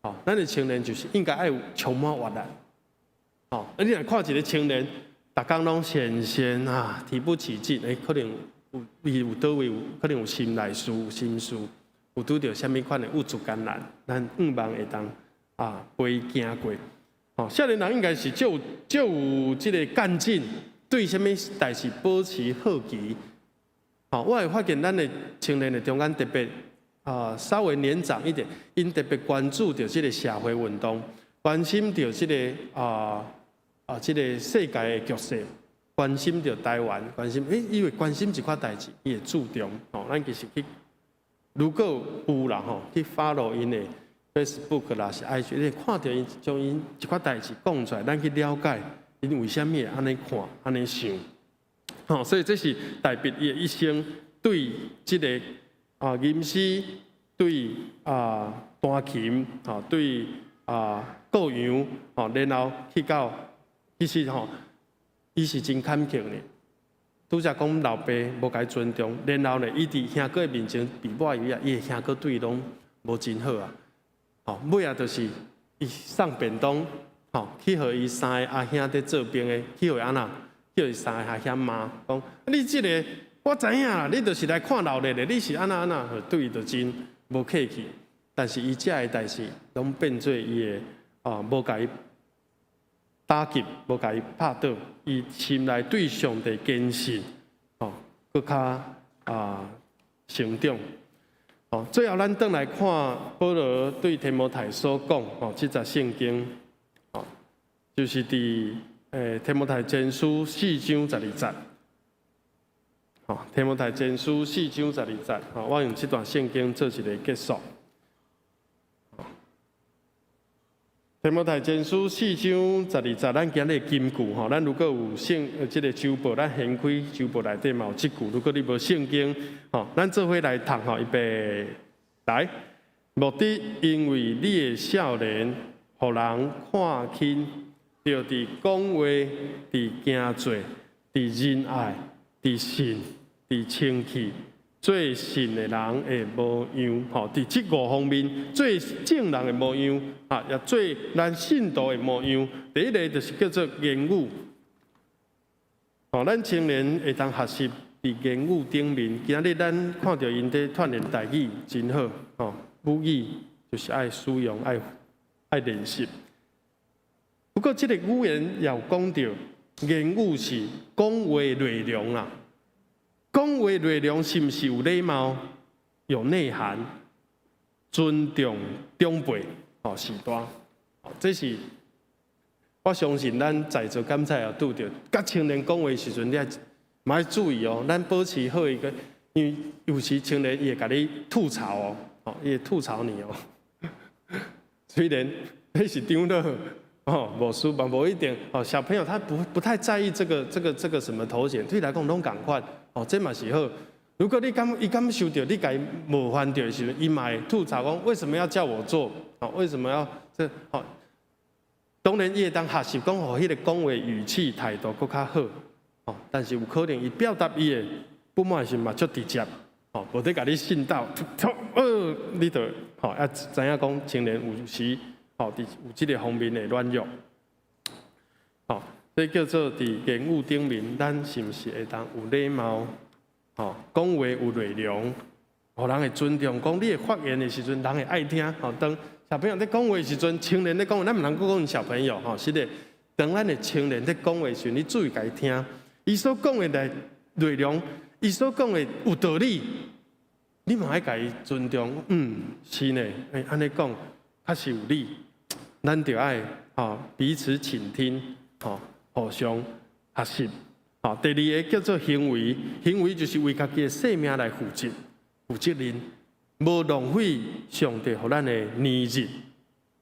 吼，咱的青年就是應該愛有充滿活力。吼，啊，你若看一个青年，逐工攏閒閒啊，提不起勁，欸，可能有伊有佗位有可能有心內事、有心事，有拄著啥物款的鬱卒艱難，咱向望會當啊陪伊行過。吼，少年人應該是足有足有這个幹勁，對啥物代誌保持好奇。吼，我會發現咱的青年的中間特別啊，稍微年長一點，𪜶特別關注著這个社會運動，關心著這个這个世界的局勢，關心著台灣，關心欸，伊會關心一寡代誌，伊會注重。吼，咱其實去，如果有啦吼，去 follow 𪜶的 Facebook 啦，是 IG，你會看著𪜶將𪜶一寡代誌講出來，咱去了解𪜶為啥物會按呢看、按呢想。吼，所以這是大衛伊的一生對這個吟詩，對彈琴，吼，對羔羊，吼，然後去到其實吼，伊是真坎坷的。拄才講老爸無共伊尊重，然後呢，伊佇兄哥的面前比抹油啊，伊的兄哥對伊攏無真好啊。吼，尾仔就是伊送便當，吼，去予伊三个阿兄佇做兵的，去予按怎？去予伊三个阿兄罵，講你這个我知影啦，你就是來看鬧熱的，你是按怎按怎，對伊就真無客氣。但是伊遮的代誌攏變做伊的無共伊打擊，無共伊拍倒，伊心內對上帝堅信，吼，閣較成長。哦，最後咱轉來看保羅對提摩太所講，吼，這節聖經，哦，就是佇提摩太前書四章十二節。吼，提摩太前書四章十二節，吼，我用這段聖經做一個結束。提摩太前書四章十二節，咱今日金句吼，咱如果有聖這个周報，咱掀開周報內底嘛有這句。如果你無聖經，吼，咱做伙來讀吼，預備來。目的因為你的少年，予人看輕，著佇講話、佇行做、佇仁愛、佇信、佇清氣。做神的人的模樣，吼，佇這五方面做聖人的模樣，也做咱信徒的模樣。第一个就是叫做言語，吼，咱青年會當學習佇言語頂面。今仔日咱看著𪜶佇鍛鍊台語真好，吼，母語就是愛使用，愛愛練習。不過，這个語言也有講著，言語是講話內容啦。講話內容是毋是有禮貌、有內涵、尊重長輩、哦，序大，哦，這是我相信咱在座敢才會拄著，佮青年講話時陣，你愛嘛愛注意哦。咱保持好一个，因為有時青年伊會共你吐槽哦，哦，伊會吐槽你哦。雖然彼是長老，哦，牧師嘛無一定哦，小朋友他不太在意這個什麼頭銜，對伊來講攏仝款。哦，這嘛是好。如果你感伊感受著你共伊冒犯著的時陣，伊嘛會吐槽講為什麼要叫我做？哦，為什麼要這？哦，當然伊會當學習講，予彼个講話語氣態度閣較好。哦，但是有可能伊表達伊的不滿時嘛足直接。哦，無咧共你訓導，你就吼啊知影講青年有時吼佇有這个方面的軟弱。吼，這叫做佇言語頂面，咱是毋是會當有禮貌？吼，講話有內容，予人會尊重。講你的發言的時陣，人會愛聽。吼，當小朋友咧講話的時陣，青年咧講話，咱毋通閣講小朋友。吼，是的，當咱的青年咧講話的時陣，你注意共伊聽，伊所講的內容，伊所講的有道理，你嘛愛共伊尊重。嗯，是呢，欸，按呢講較實有理，咱著愛吼彼此傾聽，吼，互相學習。好，第二个叫做行為，行為就是為家己的生命來負責、負責任，無浪費上帝予咱的年日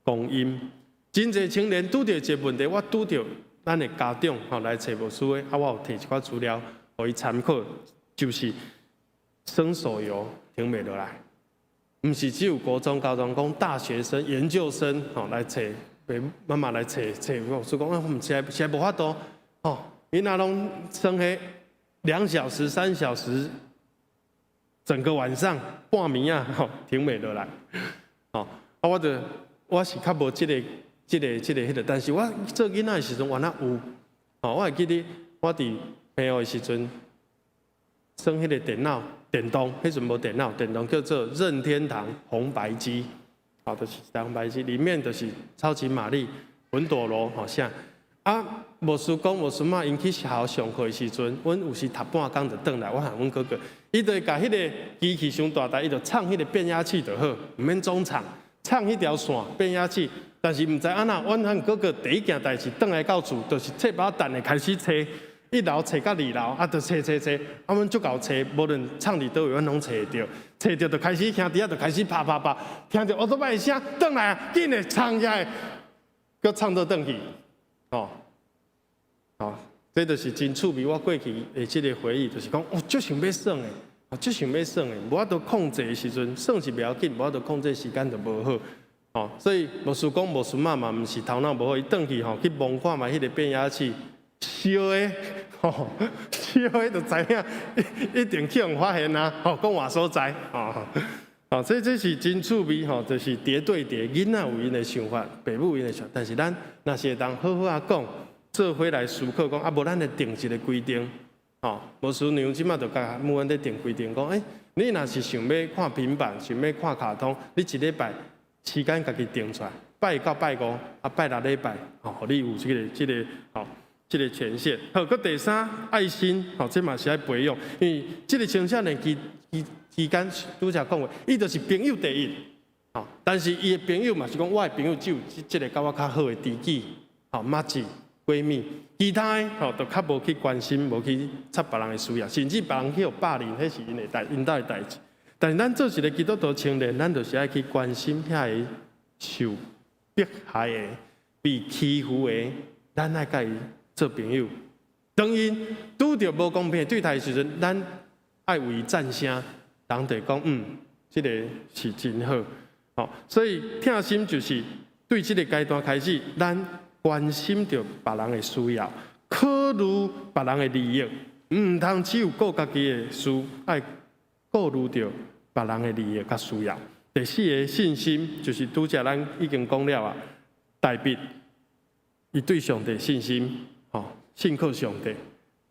光陰。真濟青年拄著一个問題，我拄著咱的家長吼來揣牧師的，啊，我有提一寡資料予伊參考，就是耍手遊停袂落來，毋是只有國中、高中，講大學生、研究生吼來揣，爸媽來揣揣牧師講，啊，我毋知，實在無法度吼。𪜶仔攏耍彼2小時、3小時，整個晚上半暝啊，吼停袂落來，吼啊！我就我是較無這個、這個、這個、彼個，但是我做囡仔的時陣，原來有，吼，我會記得我佇朋友的時陣，耍彼個電腦、電動，彼陣無電腦，電動叫做任天堂紅白機，吼，就是紅白機，裡面就是超級瑪麗、魂斗羅，吼啥。啊，牧師講，牧師媽𪜶去學校上課的時陣，阮有時讀半工就轉來，我和阮哥哥，伊就會共彼个機器傷大台，伊就插彼个變壓器就好，毋免總插，插彼條線變壓器。但是毋知按怎，阮和哥哥第一件代誌，轉來到厝，就是冊把等下開始揣，一樓揣到二樓，啊，就揣揣揣，啊，阮足𠢕揣，無論插佇佗位，阮攏揣會著。揣著就開始兄弟仔就開始拍拍拍，聽著歐多擺的聲，轉來啊，緊的衝起來，閣衝倒轉去，哦，哦，這就是真趣味。我過去的這个回憶，就是講，哦，足想欲耍的，哦，足想欲耍的，無法度控制的時陣，耍是袂要緊，無法度控制時間就無好。哦，所以牧師講，牧師媽嘛毋是頭腦無好，伊轉去吼去摸看覓彼个變壓器燒的，吼燒的就知影一定去予人發現啊！吼，講話所在，吼，哦，這是真趣味吼，就是諜對諜，囡仔有𪜶的想法，爸母有𪜶的想法，但是咱若是會當好好仔講，做伙來思考講，啊，無咱來定一个規定，吼，牧師娘這馬就共母阮咧定規定，講，欸，你若是想欲看平板，想欲看卡通，你一禮拜時間家己定出來，拜一到拜五，啊，拜六禮拜，吼，予你有這个，吼，這个權限。好，閣第三，愛心，吼，這嘛是愛培養，因為這个青少年期期期間，拄才講過，伊就是朋友第一，吼，但是伊的朋友嘛是講，我的朋友只有這個佮我較好的知己，吼，麻吉、閨蜜，其他的吼，就較無去關心，無去插別人的需要，甚至別人去予霸凌，彼是𪜶的代，𪜶兜的代誌。但是咱做一个基督徒青年，咱就是愛去關心遐个受迫害的、被欺負的，咱愛佮伊做朋友。當𪜶拄著無公平的對待的時陣，咱愛為伊贊聲，人就會講，嗯，這个是真好。吼，所以疼心就是對這个階段開始，咱關心著別人的需要，考慮別人的利益，毋通只有顧家己的事，愛顧慮著別人的利益佮需要。第四个信心就是拄才咱已經講了啊，大衛伊對上帝信心，吼，信靠上帝。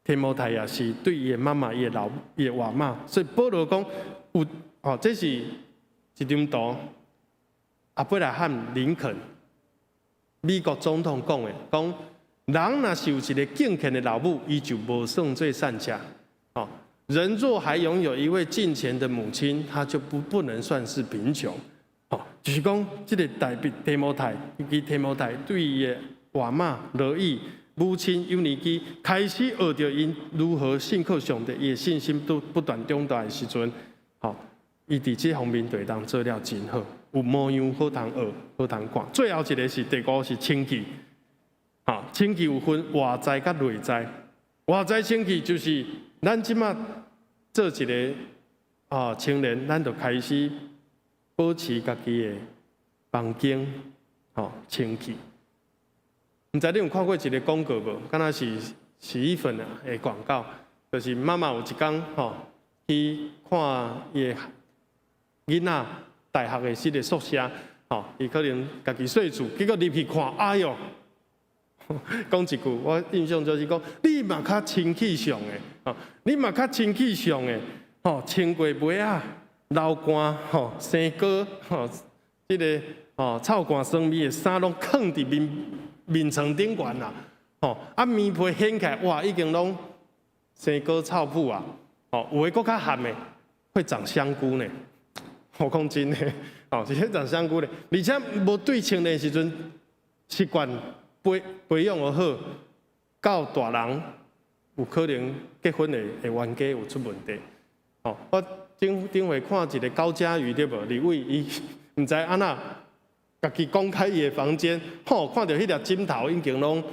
提摩太也是對伊的媽媽、伊的老、伊的外媽，所以保羅講有，吼，這是一張圖。亞伯拉罕林肯，美國總統講的，講人若是有一个敬虔的老母，伊就無算做散赤。吼，人若還擁有一位敬虔的母親，他就不能算是貧窮。吼，就是講這个大衛提摩太，尤其提摩太對伊的外媽羅以母親友尼基開始學著𪜶如何信靠上帝，伊的信心都不斷長大的時陣，吼，伊佇這方面就會當做了真好，有模樣好通學，好通看。最後一个是第五是清氣，吼，清氣有分外在佮內在。外在清氣就是咱這馬做一个啊青年，咱就開始保持家己的房間，吼清氣。毋知你有看過一个廣告無？敢若是洗衣粉啊的廣告，就是媽媽有一工吼去看伊的囡仔大學的這个宿舍，吼，伊可能家己稅厝，結果入去看，哎喲，講一句，我印象就是講，你嘛較清氣上的，吼，你嘛較清氣上的，吼，穿過襪仔、流汗，吼，生果，吼，這个吼臭汗酸味的衫攏囥佇眠眠床頂懸啦，吼，啊棉被掀起來，哇，已經攏生果臭腐啊，吼，有的閣較譀的，會長香菇呢。我講真的，哦，是彼長香菇咧，而且無對清的時陣，習慣培培養予好，到大人有可能結婚的的冤家有出問題。哦，我頂頂回看一个高嘉瑜對無？立委伊毋知按怎，家己公開伊的房間，吼，看著彼粒枕頭已經攏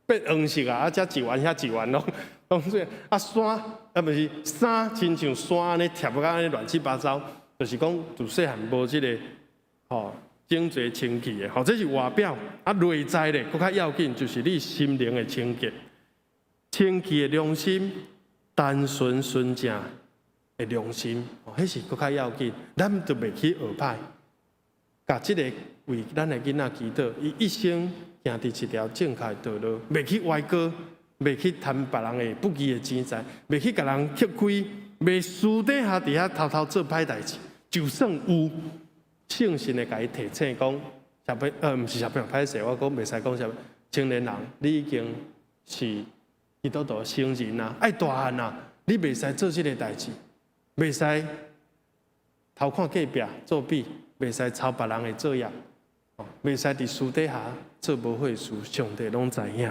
變黃色啊，啊，這一丸遐一丸攏攏做啊衫啊，毋是衫，親像山按呢疊甲按呢亂七八糟。就是講，自細漢無這个吼整齊清氣的，吼，這是外表啊，內在咧，閣較要緊，就是你心靈的清潔、清氣的良心、單純純正的良心，吼，彼是閣較要緊。咱就袂去學歹，共這个為咱的囡仔祈禱，伊一生行佇一條正確的道路，袂去歪歌，袂去貪別人的不義的錢財，袂去共人吃虧。袂私底下佇遐偷偷做歹代誌，就算有誠實的共伊提醒講，小朋毋是小朋友，歹勢，我講袂使講啥物，青年人，你已經是基督徒成人啊，愛大漢啊，你袂使做這个代誌，袂使偷看隔壁作弊，袂使抄別人的作業，袂使佇私底下做無好事，上帝攏知影。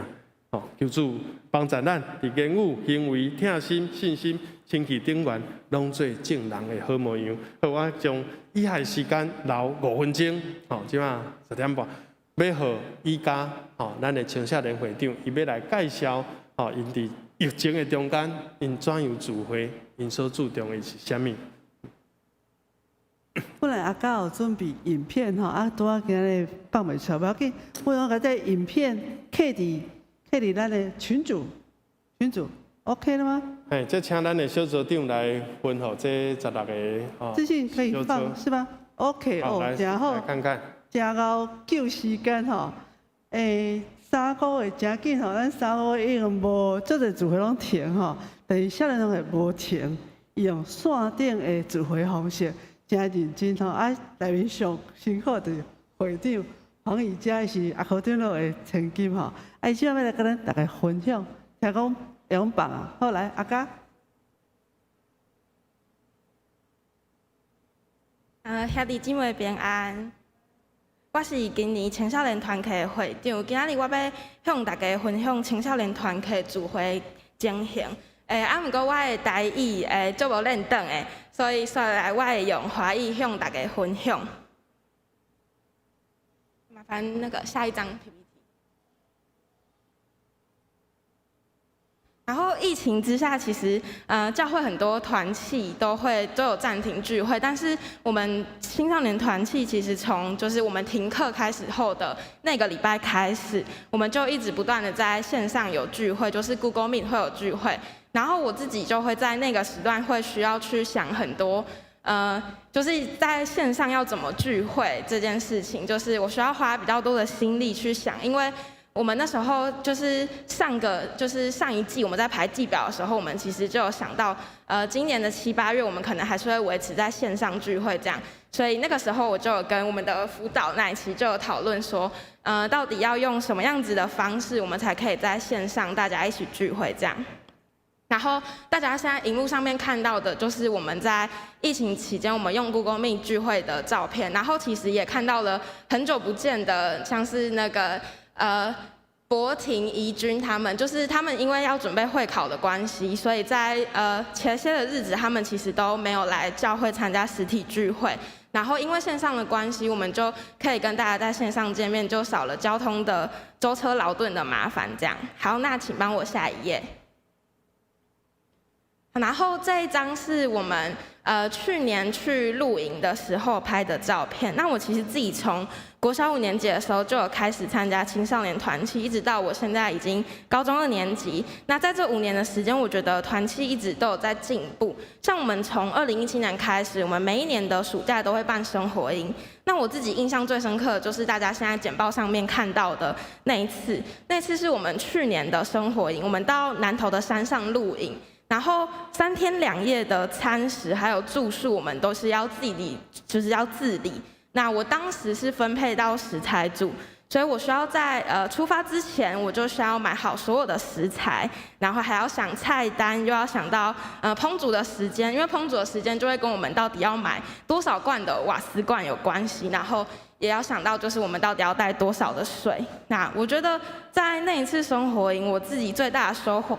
吼，求主幫助咱佇言語、行為、疼心、信心、清氣頂懸，攏做眾人的好模樣。好，我將以下時間留5分鐘，吼，這馬10點半，欲予以家，吼，咱的青少年會長，伊欲來介紹，吼，𪜶佇疫情的中間，𪜶怎樣聚會，𪜶所注重的是啥物？本來阿嘉有準備影片吼，啊，拄仔今日放袂出來，無要緊，我講共這影片刻佇咱的群組，群組 OK 了嗎？嘿，這請咱的小組長來分予這16個哦。資訊可以放是嗎？OK 哦，真好。來看看。真𠢕救時間吼，欸，3個月真緊吼，咱三個月已經無足濟聚會攏停吼，但是少年團會無停，伊用線頂的聚會方式，真認真吼，啊，內面上辛苦就是會長黃以佳是阿科長老的千金吼，啊，伊這擺欲來共咱大家分享，聽講會用放啊，好來阿嘉。兄弟姊妹平安，我是今年青少年團契的會長，今仔日我欲向大家分享青少年團契聚會情形。啊，毋過我的台語足無輪轉的，所以紲來我會用華語向大家分享。麻煩那個下一張 PPT。然後疫情之下，其實教會很多團契都有暫停聚會，但是我們青少年團契其實從就是我們停課開始後的那個禮拜開始，我們就一直不斷的在線上有聚會，就是 Google Meet 會有聚會。然後我自己就會在那個時段會需要去想很多，就是在線上要怎麼聚會這件事情，就是我需要花比較多的心力去想，因為我們那時候就是上個就是上一季我們在排季表的時候，我們其實就有想到，今年的七八月我們可能還是會維持在線上聚會這樣，所以那個時候我就有跟我們的輔導那一期就有討論說，到底要用什麼樣子的方式，我們才可以在線上大家一起聚會這樣。然後大家現在螢幕上面看到的就是我們在疫情期間我們用 Google Meet 聚會的照片，然後其實也看到了很久不見的，像是那個博廷、怡君他們，就是他們因為要準備會考的關係，所以在前些的日子，他們其實都沒有來教會參加實體聚會。然後因為線上的關係，我們就可以跟大家在線上見面，就少了交通的舟車勞頓的麻煩。這樣，好，那請幫我下一頁。然後這一張是我們去年去露營的時候拍的照片。那我其實自己從國小五年級的時候就有開始參加青少年團契，一直到我現在已經高中二年級。那在這5年的時間，我覺得團契一直都有在進步。像我們從2017年開始，我們每一年的暑假都會辦生活營。那我自己印象最深刻的就是大家現在簡報上面看到的那一次，那次是我們去年的生活營，我們到南投的山上露營。然後3天2夜的餐食還有住宿，我們都是要自理，就是要自理。那我當時是分配到食材組，所以我需要在出發之前，我就需要買好所有的食材，然後還要想菜單，又要想到烹煮的時間，因為烹煮的時間就會跟我們到底要買多少罐的瓦斯罐有關係，然後也要想到就是我們到底要帶多少的水。那我覺得在那一次生活營，我自己最大的收穫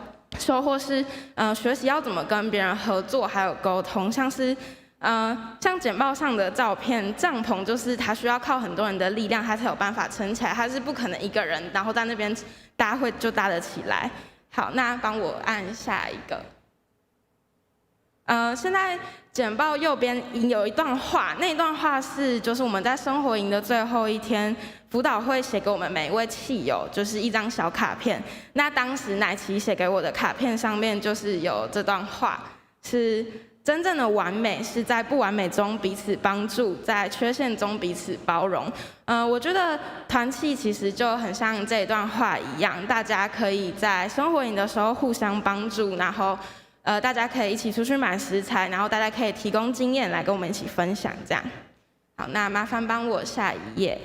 是，學習要怎麼跟別人合作，還有溝通，像是，像簡報上的照片，帳篷就是它需要靠很多人的力量，它才有辦法撐起來，它是不可能一個人，然後在那邊搭會就搭得起來。好，那幫我按下一個。現在簡報右邊有一段話，那一段話是就是我們在生活營的最後一天，輔導會寫給我們每一位契友，就是一張小卡片。那當時乃琪寫給我的卡片上面就是有這段話，是真正的完美是在不完美中彼此幫助，在缺陷中彼此包容。我覺得團契其實就很像這一段話一樣，大家可以在生活營的時候互相幫助，然後大家可以一起出去買食材，然後大家可以提供經驗來跟我們一起分享，這樣。好，那麻煩幫我下一頁。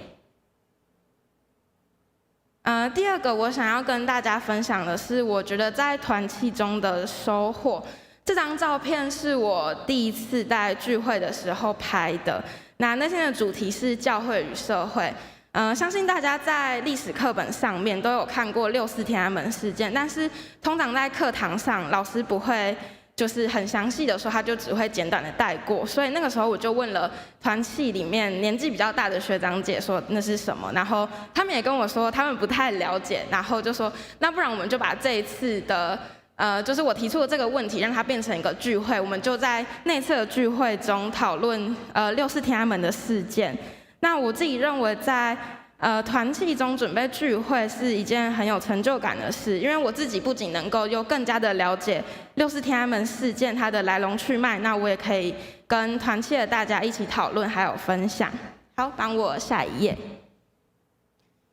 第二個我想要跟大家分享的是，我覺得在團契中的收穫。這張照片是我第一次帶聚會的時候拍的。那那天的主題是教會與社會。相信大家在歷史課本上面都有看過六四天安門事件，但是通常在課堂上，老師不會就是很詳細的說，他就只會簡短的帶過。所以那個時候我就問了團契裡面年紀比較大的學長姐說那是什麼，然後他們也跟我說他們不太了解，然後就說那不然我們就把這一次的就是我提出的這個問題，讓它變成一個聚會，我們就在那次的聚會中討論六四天安門的事件。那我自己認為在團契中準備聚會是一件很有成就感的事，因為我自己不僅能夠又更加的了解六四天安門事件它的來龍去脈，那我也可以跟團契的大家一起討論還有分享。好，幫我下一頁。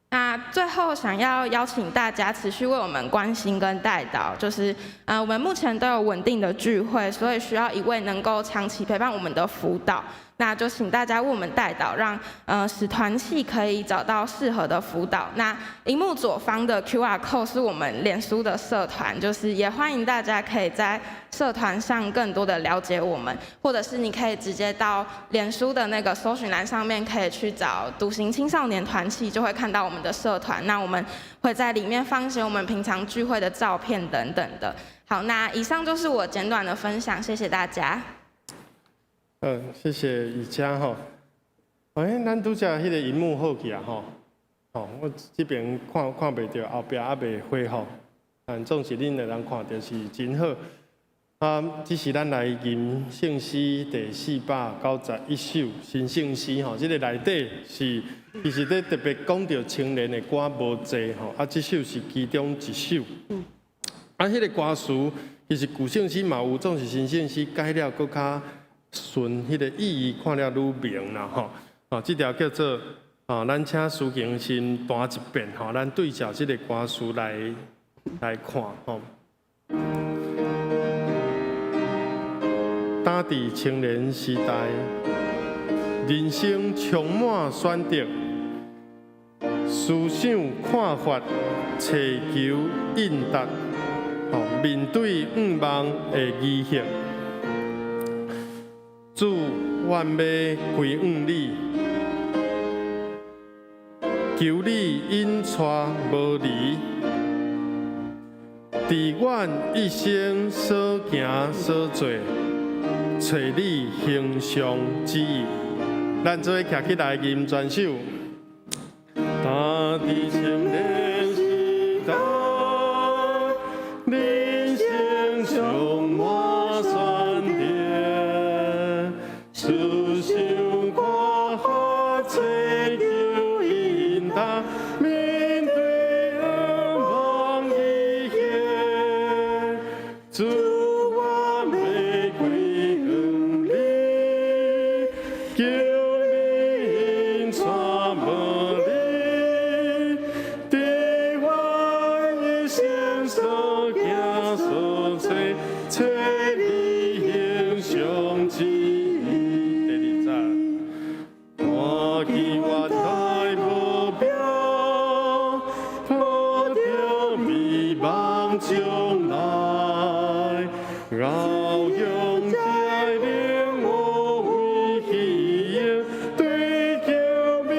那最後想要邀請大家持續為我們關心跟代禱，就是我們目前都有穩定的聚會，所以需要一位能夠長期陪伴我們的輔導。那就請大家為我們代禱，讓使團契可以找到適合的輔導。那螢幕左方的 QR code 是我們臉書的社團，就是也歡迎大家可以在社團上更多的了解我們，或者是你可以直接到臉書的那個搜尋欄上面，可以去找獨行青少年團契，就會看到我們的社團。那我們會在裡面放一些我們平常聚會的照片等等的。好，那以上就是我簡短的分享，謝謝大家。謝謝宜家吼。欸，咱拄才彼個螢幕好去啊吼，吼，我這邊看看袂著，後壁猶未恢復。但總是恁會當看著是真好。啊，這是咱來吟聖詩第491首新聖詩吼，這個內底是其實咧特別講著青年的歌無濟吼，啊，這首是其中一首。啊，彼個歌詞其實舊聖詩嘛有，總是新聖詩改了閣較順，彼個意義看了愈明啦吼。哦，這條叫做啊，咱請蘇景先彈一遍吼，咱對照這個歌詞來看吼。當佇青年時代，人生充滿選擇，思想看法，尋求應答，吼，面對願望的儀式，主，阮欲歸向你，求你引帶無離，佇阮一生所行所做，揣你形象旨意。咱做伙徛起來吟全首。當佇青年時代，人生充滿選擇，思想看法，尋求應答，面對願望儀式，主，阮欲歸向你，求你引帶無離，佇阮一生所行所做，揣你形象旨意。第二節，看見原來目標，抱著美夢將來，遨遊才能無畏虛榮，追求美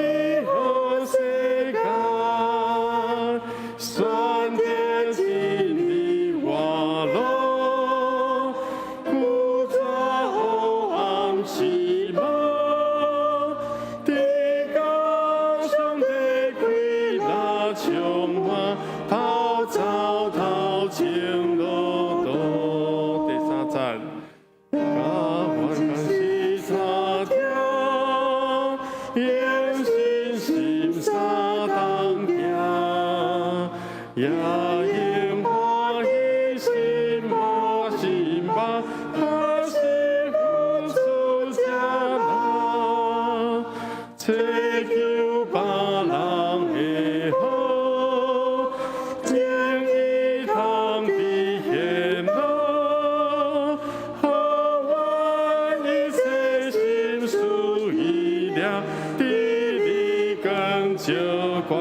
好世界，選擇真理活路，拒絕黑暗是夢，直到上帝快樂充滿，跑走頭前路途。第三節，甲願是三條，用信心相同行，也用歡喜心無心望，確實付出才能，尋求別人的好，情意通佇顯露，予阮一切心思意念，佇你光照關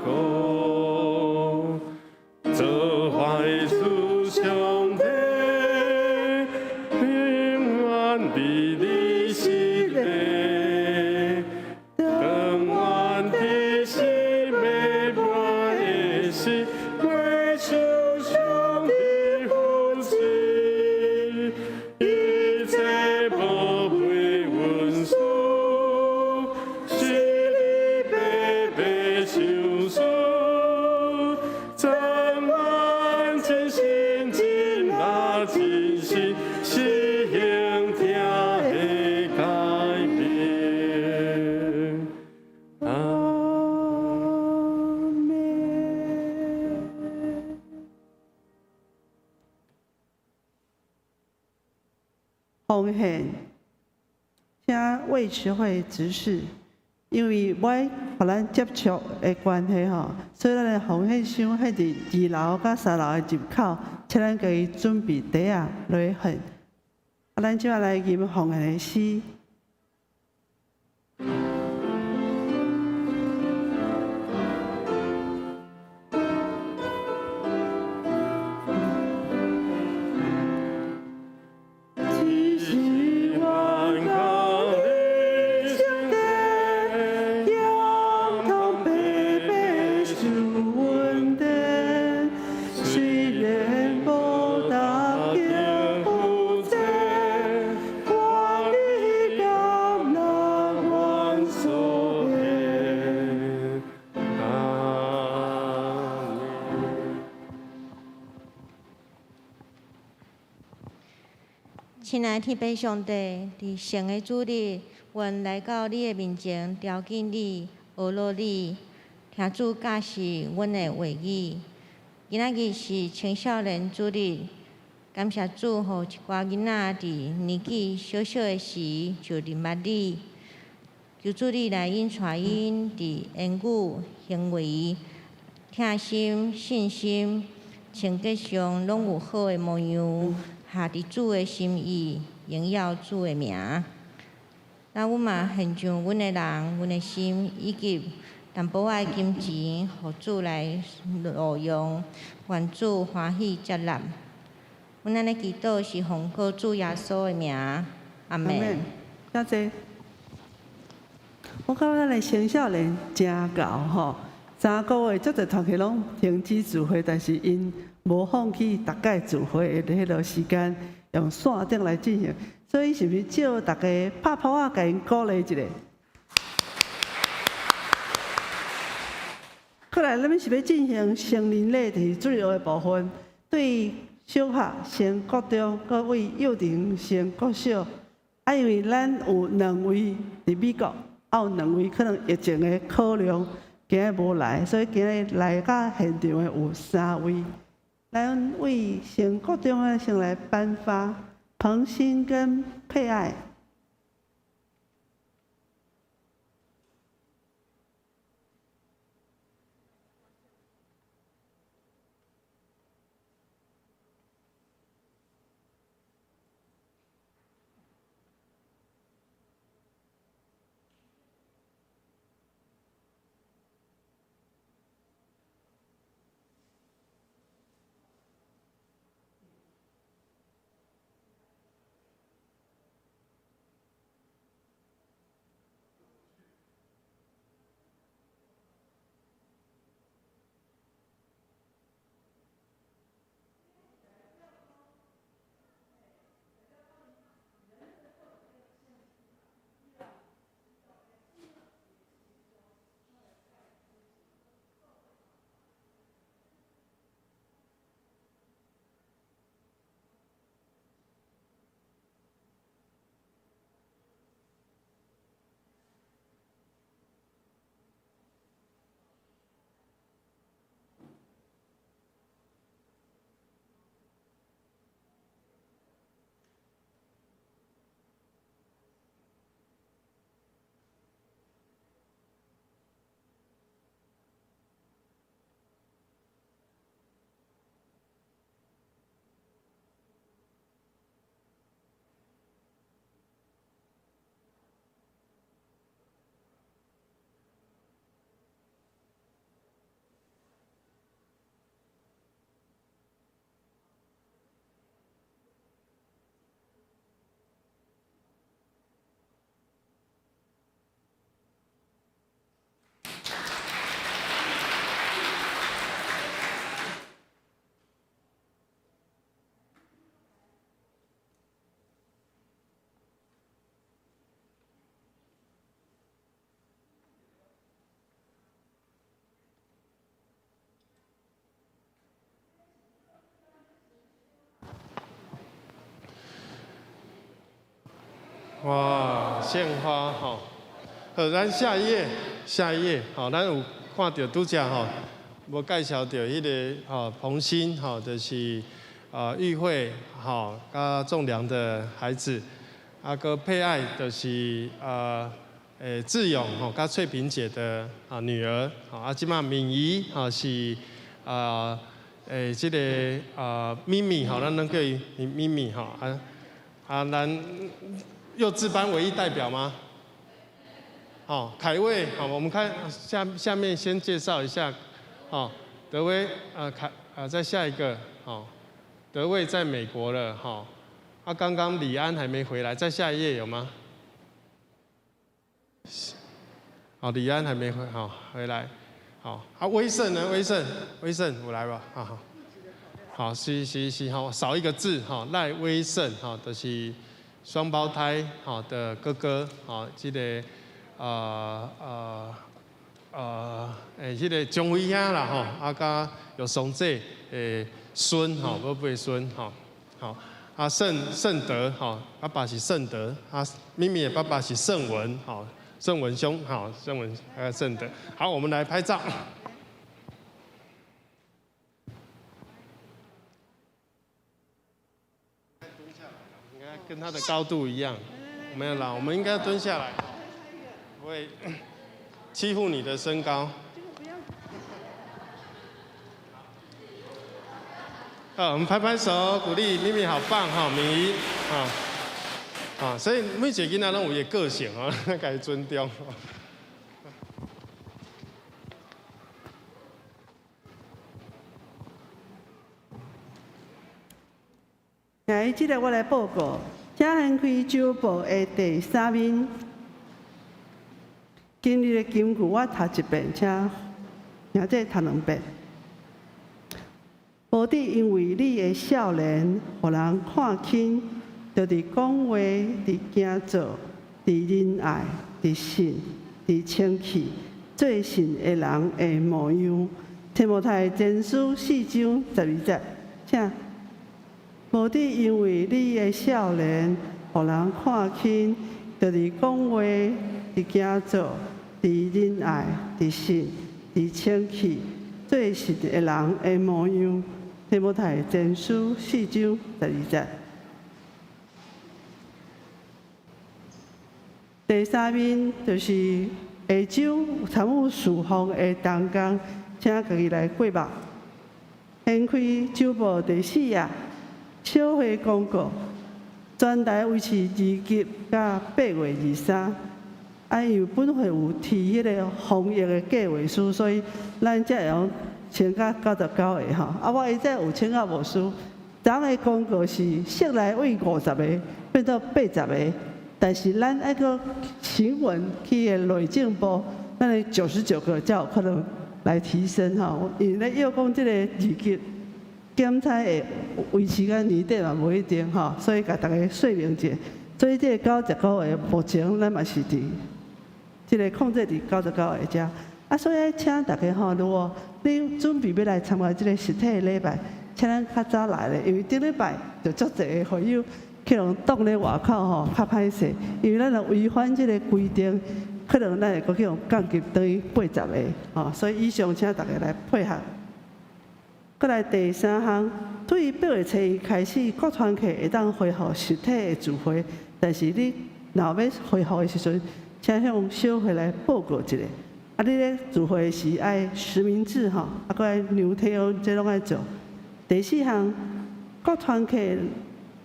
顧。造化的主上帝，永遠佇你心內，當阮天奉獻，請維持會執事，因為欲予咱接觸的關係吼，所以咱的奉獻箱彼佇二樓佮三樓的入口，請咱家己準備袋仔落去獻。啊，咱這擺來吟奉獻的詩。只是願靠你上帝，仰通白白受恩典，雖然無值得負債，願你甘納阮所獻。阿們。親愛的天父上帝，佇聖的主日，阮來到你的面前，朝見你，學樂你，聽主教示阮的話語。今仔日是青少年主日，感謝主，予一寡囡仔佇年紀小小的時就認捌你。求主你來引帶𪜶佇言語、行為、疼心、信心、穿著上，攏有好的模樣，合佇主的心意，榮耀主的名。那阮嘛獻上阮的人、阮的心，以及淡薄仔的金錢，予主來路用，願主歡喜接納。阮按呢祈禱是奉靠主耶穌的名，阿們。多謝。我感覺咱的青少年誠𠢕吼，3個月足濟團契攏停止聚會，但是𪜶無放棄逐擺聚會的彼落時間，用線頂來進行。所以是毋是借大家拍拍仔，共𪜶鼓勵一下？過來，咱們是欲進行成人禮，就是主日學的部分。對小學升國中，閣對幼稚園升國小。啊，因為咱有兩位佇美國，啊有兩位可能疫情的考量，今日無來，所以今日來到現場的有三位。咱為升國中的先來頒發彭鑫跟佩愛。哇，獻花吼！好，咱下一頁，下一頁，吼，咱有看著拄才吼，無介紹著彼个吼彭鑫吼，就是玉惠吼佮仲良的孩子。啊，閣佩愛就是志勇吼，佮翠萍姐的啊女兒，吼啊，這馬敏儀吼是啊這个咪咪吼，咱攏叫伊咪咪吼啊啊，咱幼稚班唯一代表嗎？好，凱威，好，我們看下下面先介紹一下，好，德威，凱，啊，再下一個，好，德威在美國了，哈，啊，剛剛李安還沒回來，再下一頁有嗎？好，李安還沒回，好，回來，好，啊，威盛呢？威盛，威盛，我來吧，好，好，是是是，好，少一個字，哈，賴威盛，哈，就是雙胞胎，好的哥哥，好，這個。這个張輝兄啦吼，啊，佮有松姐的孫吼，寶貝孫吼，好，啊聖聖德吼，阿爸是聖德，啊咪咪的爸爸是聖文，吼，聖文兄，好，聖文聖德，好，我們來拍照。應該跟他的高度一樣，沒有啦，我們應該蹲下來。不會欺負你的身高。好，我們拍拍手，鼓勵咪咪好棒哈，敏儀啊啊，所以每一个囡仔攏有伊的個性哦，共伊尊重。來，這个我來報告，請掀開週報的第三面。今日的金句我讀一遍，請兄弟讀兩遍。無止因為你的少年，予人看輕，就佇講話、佇行做、佇仁愛、佇信、佇清氣，做信的人的模樣。提摩太前書四章十二節，請。無止因為你的少年，予人看輕，就佇講話、佇行做、佇仁愛、佇信、佇清氣，做信的人的模樣。提摩太前書四章十二節。第三面就是下晝參與事奉的同工，請家己來過目。掀開週報第四頁，小會公告，全台維持二級佮8月23。啊，因為本會有提彼个防疫的計劃書，所以咱才會用簽到99個吼。啊，我伊這有簽到牧師，昨的公告是室內為50個變做80個，但是咱愛閣行文去个內政部，咱的99個才有可能來提升吼。因為咧要講這个二級檢測會維持到年底嘛，無一定吼，所以共大家說明者。所以這个99個目前咱嘛是佇這个控制佇99個遮。啊，所以請大家吼，如果你準備欲來參加這个實體的禮拜，請咱較早來咧，因為頂禮拜就足濟个會友去予擋咧外口吼，較歹勢。因為咱若違反這个規定，可能咱會閣去予降級轉去80個吼。所以以上請大家來配合。閣來第三項，對8月初一開始，各團契會當恢復實體的聚會，但是你若欲恢復的時陣，請向小會來報告一下。啊，你咧聚會時愛實名制吼，啊，閣愛量體溫，這攏愛做。第四項，各團契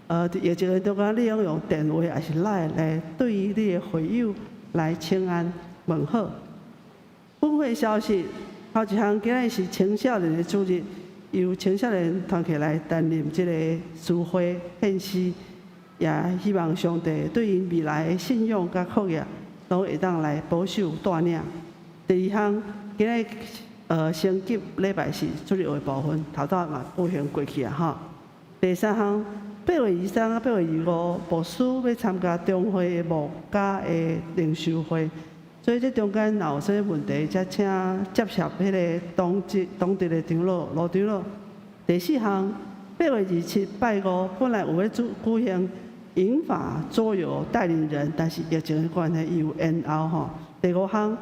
佇疫情的中間，你攏用電話抑是 LINE 來對於你的會友來請安問好。本會消息，頭一項今日是青少年的主日，由青少年團契來擔任這個司會獻詩，也希望上帝對𪜶未來的信仰佮課業，攏會當來保守帶領。第二項，今日升級禮拜是主日學部分，頭拄嘛舉行過去啊吼。第三項，8月23佮8月25，牧師欲參加中會的牧家的靈修會，所以這中間若有啥物問題，才請接洽彼个當值當地的長老盧長老。第四項，8月27拜五本來有欲舉舉行銀髮桌遊帶領人，但是疫情的關係，伊有延後吼。第五項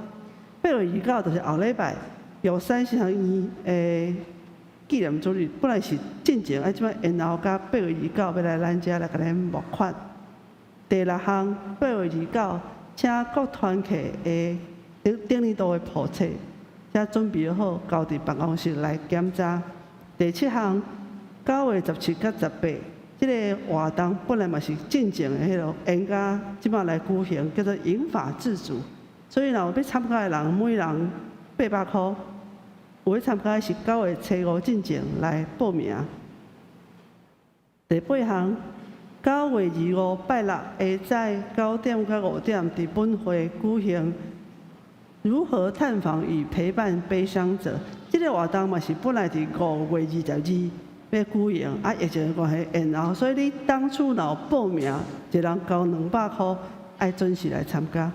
，8月29就是後禮拜，有三十學院的紀念主日，本來是進前，啊，這擺延後到8月29欲來咱遮來共咱募款。第六項，8月29，請各團契的頂頂年度的簿冊，請準備好交佇辦公室來檢查。第七項，9月17佮18，這个活動本來嘛是進前的彼落，延到這擺來舉行，叫做銀髮自主。所以若有欲參加的人，每人800箍。有欲參加的是9月初5進前來報名。第八項，9月25拜六下晝9點到5點，佇本會舉行如何探訪與陪伴悲傷者。這个活動嘛是本來佇5月22欲舉行，啊，疫情的關係延後，所以你當初若有報名，一人交200箍，愛準時來參加。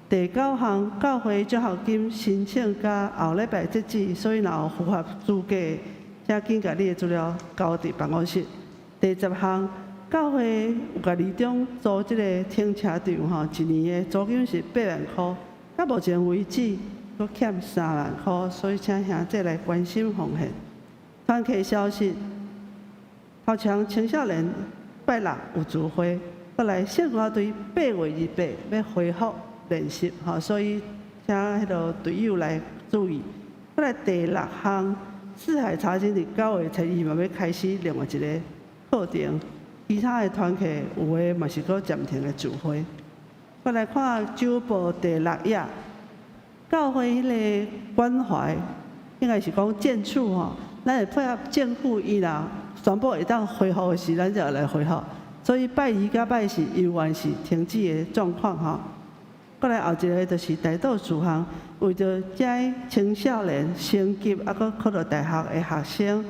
第九項，教會獎學金申請到後禮拜截止，所以若有符合資格，請緊共你的資料交佇辦公室。第十項，教會有共里長租這个停車場吼，一年的租金是8萬箍，到目前為止，閣欠3萬箍，所以請兄弟來關心奉獻。團契消息，頭前青少年拜六有聚會，過來聖歌隊8月28欲恢復練習，吼，所以請彼个隊友來注意。過來第六項，四海查經佇9月初2嘛欲開始另外一个課程，其他的團契有的嘛是閣暫停的聚會。過來看週報第六頁，教會彼个關懷，應該是講建處吼，咱會配合政府伊若宣布會當恢復的時，咱就來恢復。所以拜二佮拜四猶原是停止的狀況吼。過來後一个就是代禱事項，為著遮青少年升級，猶閣考著大學的學生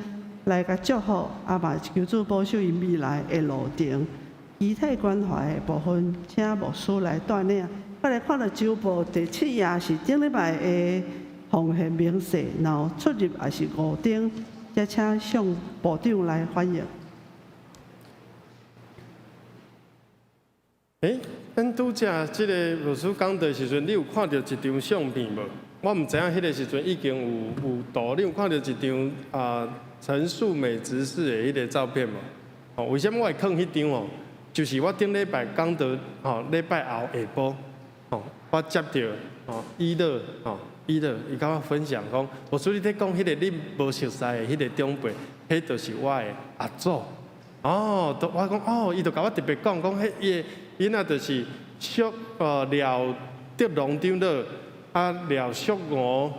來共祝福，啊嘛求主保守𪜶未來的路程。肢體關懷的部分，請牧師來帶領。過來看著週報第七頁是頂禮拜的奉獻明細，然後出入也是五張，才請向部長來反映。欸，咱拄才這个牧師講的時陣，你有看著一張相片無？我毋知影彼个時陣已經有圖，你有看著一張啊陳素美執事的彼个照片無？哦，為啥物我會囥彼張哦？就是我頂禮拜講道吼，禮拜後下晡，吼，我接著吼伊樂吼伊樂，伊共我分享講，牧師你咧講彼個你無熟似的彼个長輩，彼就是我的阿祖。哦，都我講哦，伊就共我特別講講，彼伊的囡仔就是淑廖德龍長老，啊廖淑娥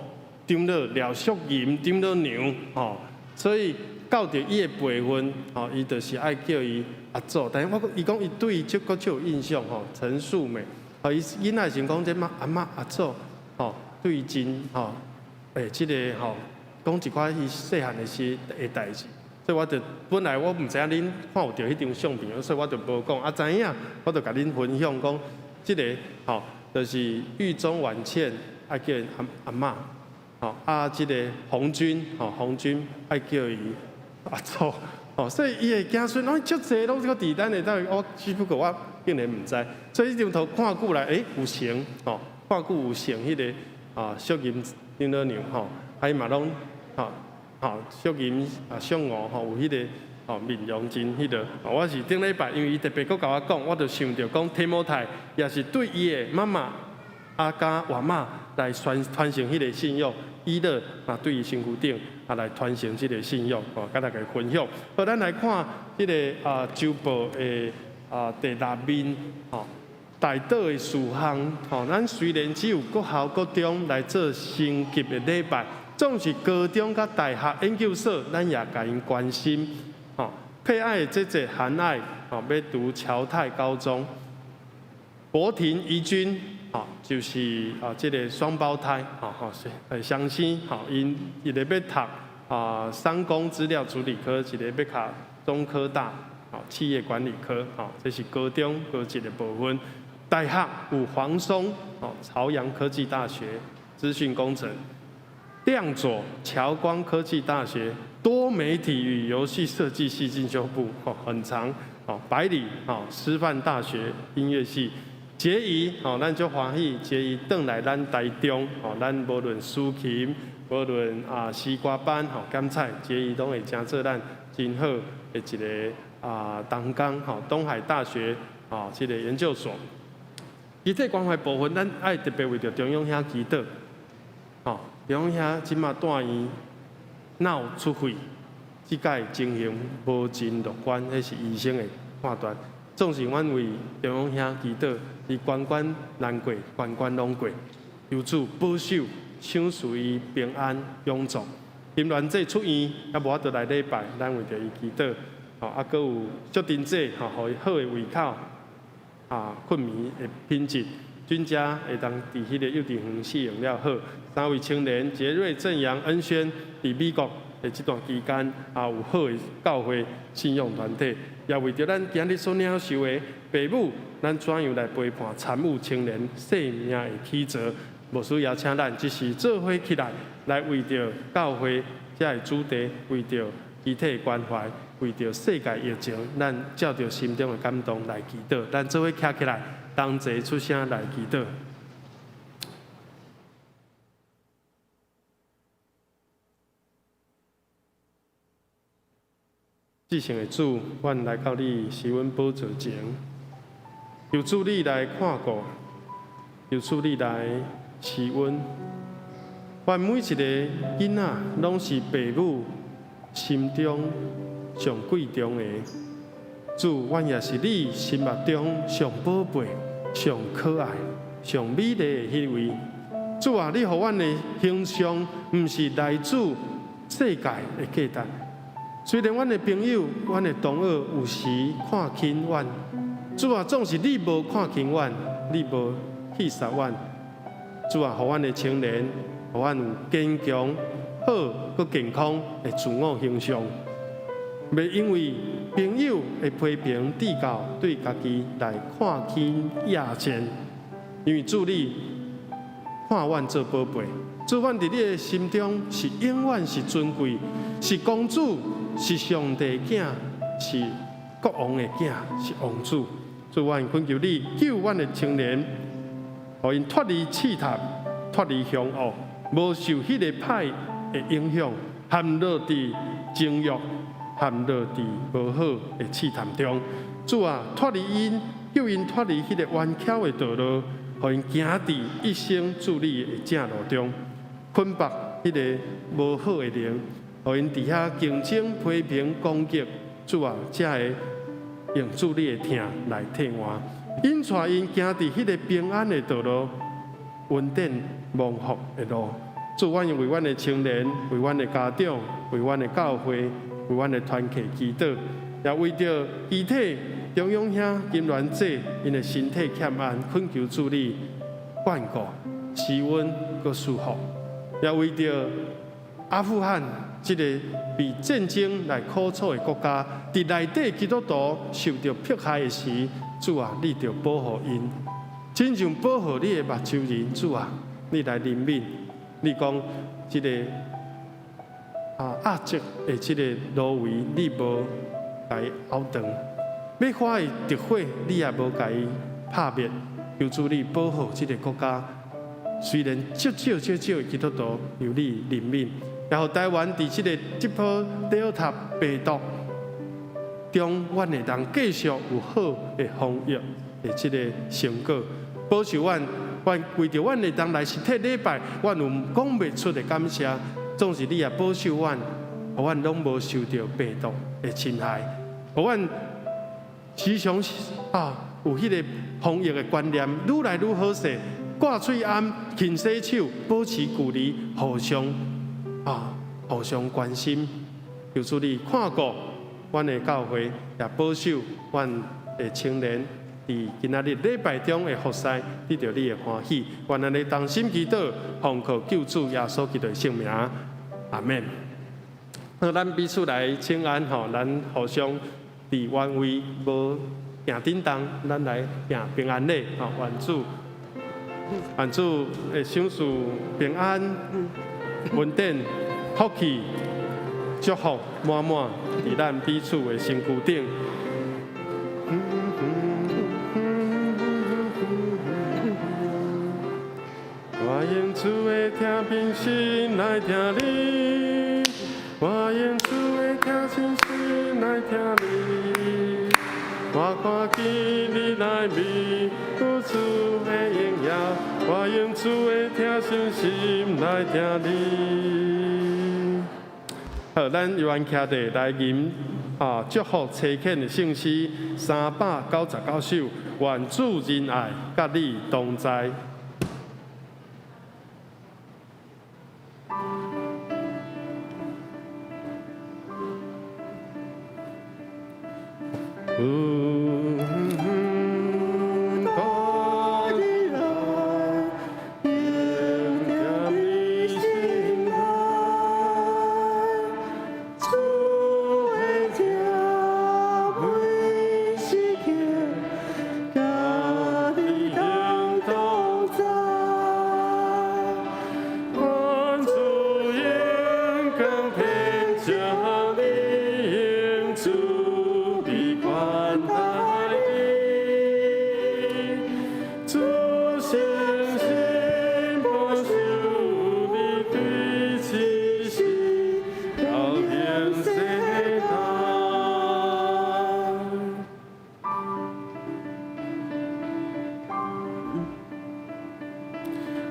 長老，廖淑銀長老娘，吼，所以到著伊的輩分，吼，伊就是愛叫伊阿祖。但是我講，伊講伊對伊這閣足有印象，吼，陳素美，吼，伊囡仔時講這媽阿嬤阿祖，吼，對伊真吼，欸，這个吼，講一寡伊細漢的時的代誌。所以我就本來我毋知影恁看有著彼張相片，所以我就無講。啊，知影我就共恁分享講，這个吼，就是玉中婉倩愛叫𪜶阿阿嬤，吼啊，這个紅軍吼，紅軍愛叫伊阿祖，吼，所以伊的子孫攏足濟，攏閣佇咱的兜，我只不過我竟然毋知。所以這張圖看久來，欸，有成吼，看久有成彼个啊，淑銀長老娘吼，啊伊嘛攏吼。吼，淑銀啊，淑娥吼，有彼个吼面容真彼个。我是頂禮拜，因為伊特別閣共我講，我就想著講提摩太也是對伊的媽媽啊佮外媽來傳傳承彼个信仰，伊樂嘛對伊身軀頂啊來傳承這个信仰，吼，佮大家分享。好，咱來看這个啊週報的啊第六面吼，代禱的事項吼，咱雖然只有國校、國中來做升級的禮拜。總是高中佮大學研究所，咱也共𪜶關心。吼，佩愛的姐姐韓愛，吼，欲讀僑泰高中。博廷怡君，吼，就是啊，這个雙胞胎，吼吼是雙生，吼，𪜶一个欲讀啊商工資料處理科，一個欲讀中科大，吼企業管理科，吼，這是高中高職的部分。大學有黃松，吼，朝陽科技大學資訊工程。亮佐僑光科技大學多媒體與遊戲設計系進修部，吼，很長，吼，百里，吼，師範大學音樂系，傑儀，吼，咱足歡喜，傑儀轉來咱台中，吼，咱無論司琴，無論啊西瓜班，吼，監菜，傑儀攏會成做咱真好的一个啊同工，吼，東海大學哦，這個研究所。肢體關懷部分，咱愛特別為著中央兄祈禱。吼，中央兄這馬住院腦出血，這擺情形無真樂觀，彼是醫生的判斷。總是阮為中央兄祈禱，伊關關難過，關關攏過。求主保守，賞賜伊平安永壯。金鑾姐出院，猶無法度來禮拜，咱為著伊祈禱。吼，啊，閣有淑珍姐，吼，予伊好的胃口，啊，睏眠的品質，君家會當佇彼個幼稚園適應了好。三位青年傑瑞、正陽、恩軒，佇美國的這段期間，啊，有好的教會信仰團體，也為著咱今日所領受的爸母，咱怎樣來陪伴參與青年生命的起折？牧師邀請咱，這時做伙起來，來為著教會這个主題，為著肢體關懷，為著世界疫情，咱照著心中的感動來祈禱。咱做伙徛起來，同齊出聲來祈禱。至聖的主，阮來到你施恩寶座前，求主你來看顧，求主你來賜恩。阮每一个囡仔，攏是父母心中上貴重的。主，阮也是你心目中上寶貝、上可愛、上美麗的彼位。主啊，你予阮的形象，毋是來自世界的價值。雖然阮的朋友、阮的同學有時看輕阮，主啊，總是你無看輕阮，你無棄殺阮。主啊，予阮的青年，予阮有堅強、好、閣健康的自我形象，袂因為朋友的批評指教，對家己來看輕厭賤。因為主你看阮做寶貝，主阮佇你的心中是永遠是尊貴，是公主。是上帝囝，是國王的囝，是王子。主，阮懇求你救阮的青年，予𪜶脫離試探，脫離兇惡，無受彼个歹的影響，陷落佇情慾，陷落佇無好的試探中。主啊，脫離𪜶，救𪜶脫離彼个彎曲的道路，予𪜶行佇一生主你的正路中，捆縛彼个無好的靈。予𪜶佇遐競爭、批評、攻擊，主啊，才會用主你的疼來替換，引帶𪜶行佇彼个平安的道路、恩典蒙福的路。主，阮為阮的青年、為阮的家長、為阮的教會、為阮的團契祈禱，也為著肢體中央兄金鑾姐𪜶的身體欠安，懇求主你眷顧、施恩、閣賜福，也為著阿富汗。這个被戰爭來苦楚的國家，佇內底基督徒受著迫害的時，主啊，你著保護𪜶，親像保護你的目睭仁，主啊，你來憐憫。你講這个啊亞籍的這个蘆葦，你無共伊拗斷；欲花的著火，你也無共伊拍滅。求主你保護這个國家，雖然少少少少的基督徒，求你憐憫。然後台灣佇這个這波 Delta 病毒中，阮會當繼續有好的防疫的這个成果，保守阮，阮為著阮會當來實體禮拜，阮有講袂出的感謝。總是你也保守阮，予阮攏無受著病毒的侵害，予阮時常啊有彼个防疫的觀念，愈來愈好勢，掛喙罨、勤洗手、保持距離，互相。啊，互相關心，求主你看顧阮的教會，也保守阮的青年，佇今仔日禮拜中的服侍，得著你的歡喜。願咱的同心祈禱，奉靠救主耶穌基督的聖名，阿們。好，咱彼此來請安吼，咱互相佇原位無行振動，咱來行平安禮吼，願主，願主會賞賜平安。恩典、福氣、祝福滿滿佇咱彼此的身軀頂。我用主的疼憑心來疼你，我用主的疼親心來疼你。我看見你來愛美，有主的榮耀，我用主的疼惜心來疼你。好，咱猶原徛地來吟啊，祝福差遣的聖詩399首，願主仁愛佮你同在。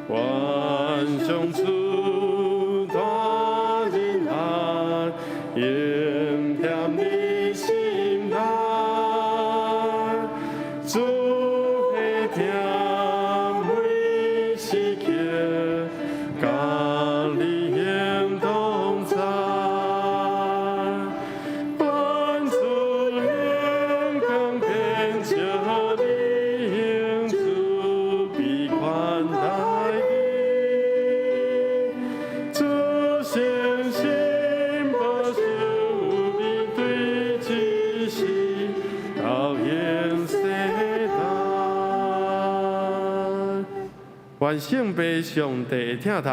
願上主大仁愛，永踮你心內，主的疼每時刻，佮你行同在。願主榮光遍照你，用慈悲款待你。主誠心保守你，對這世到永世代。願聖父上帝的疼痛，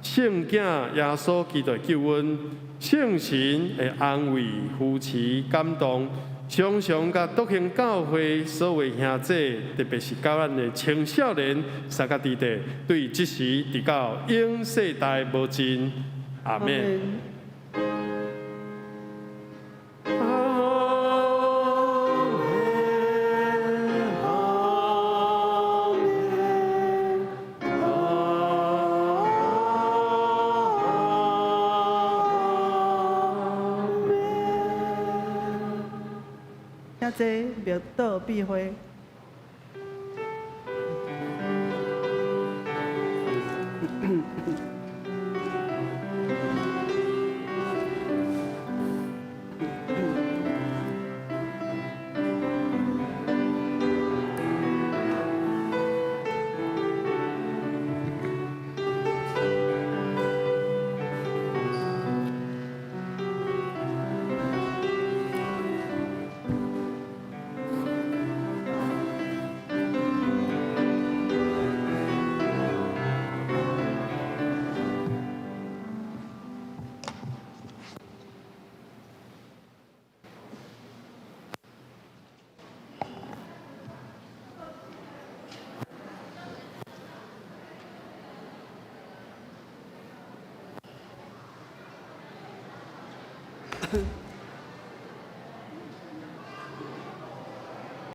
聖子耶穌基督的救恩，聖神的安慰、扶持、感動，常常佮獨行教會所有兄弟，特別是佮咱的青少年三個弟弟，對這時直到永世代無盡。阿們。請坐默禱閉會。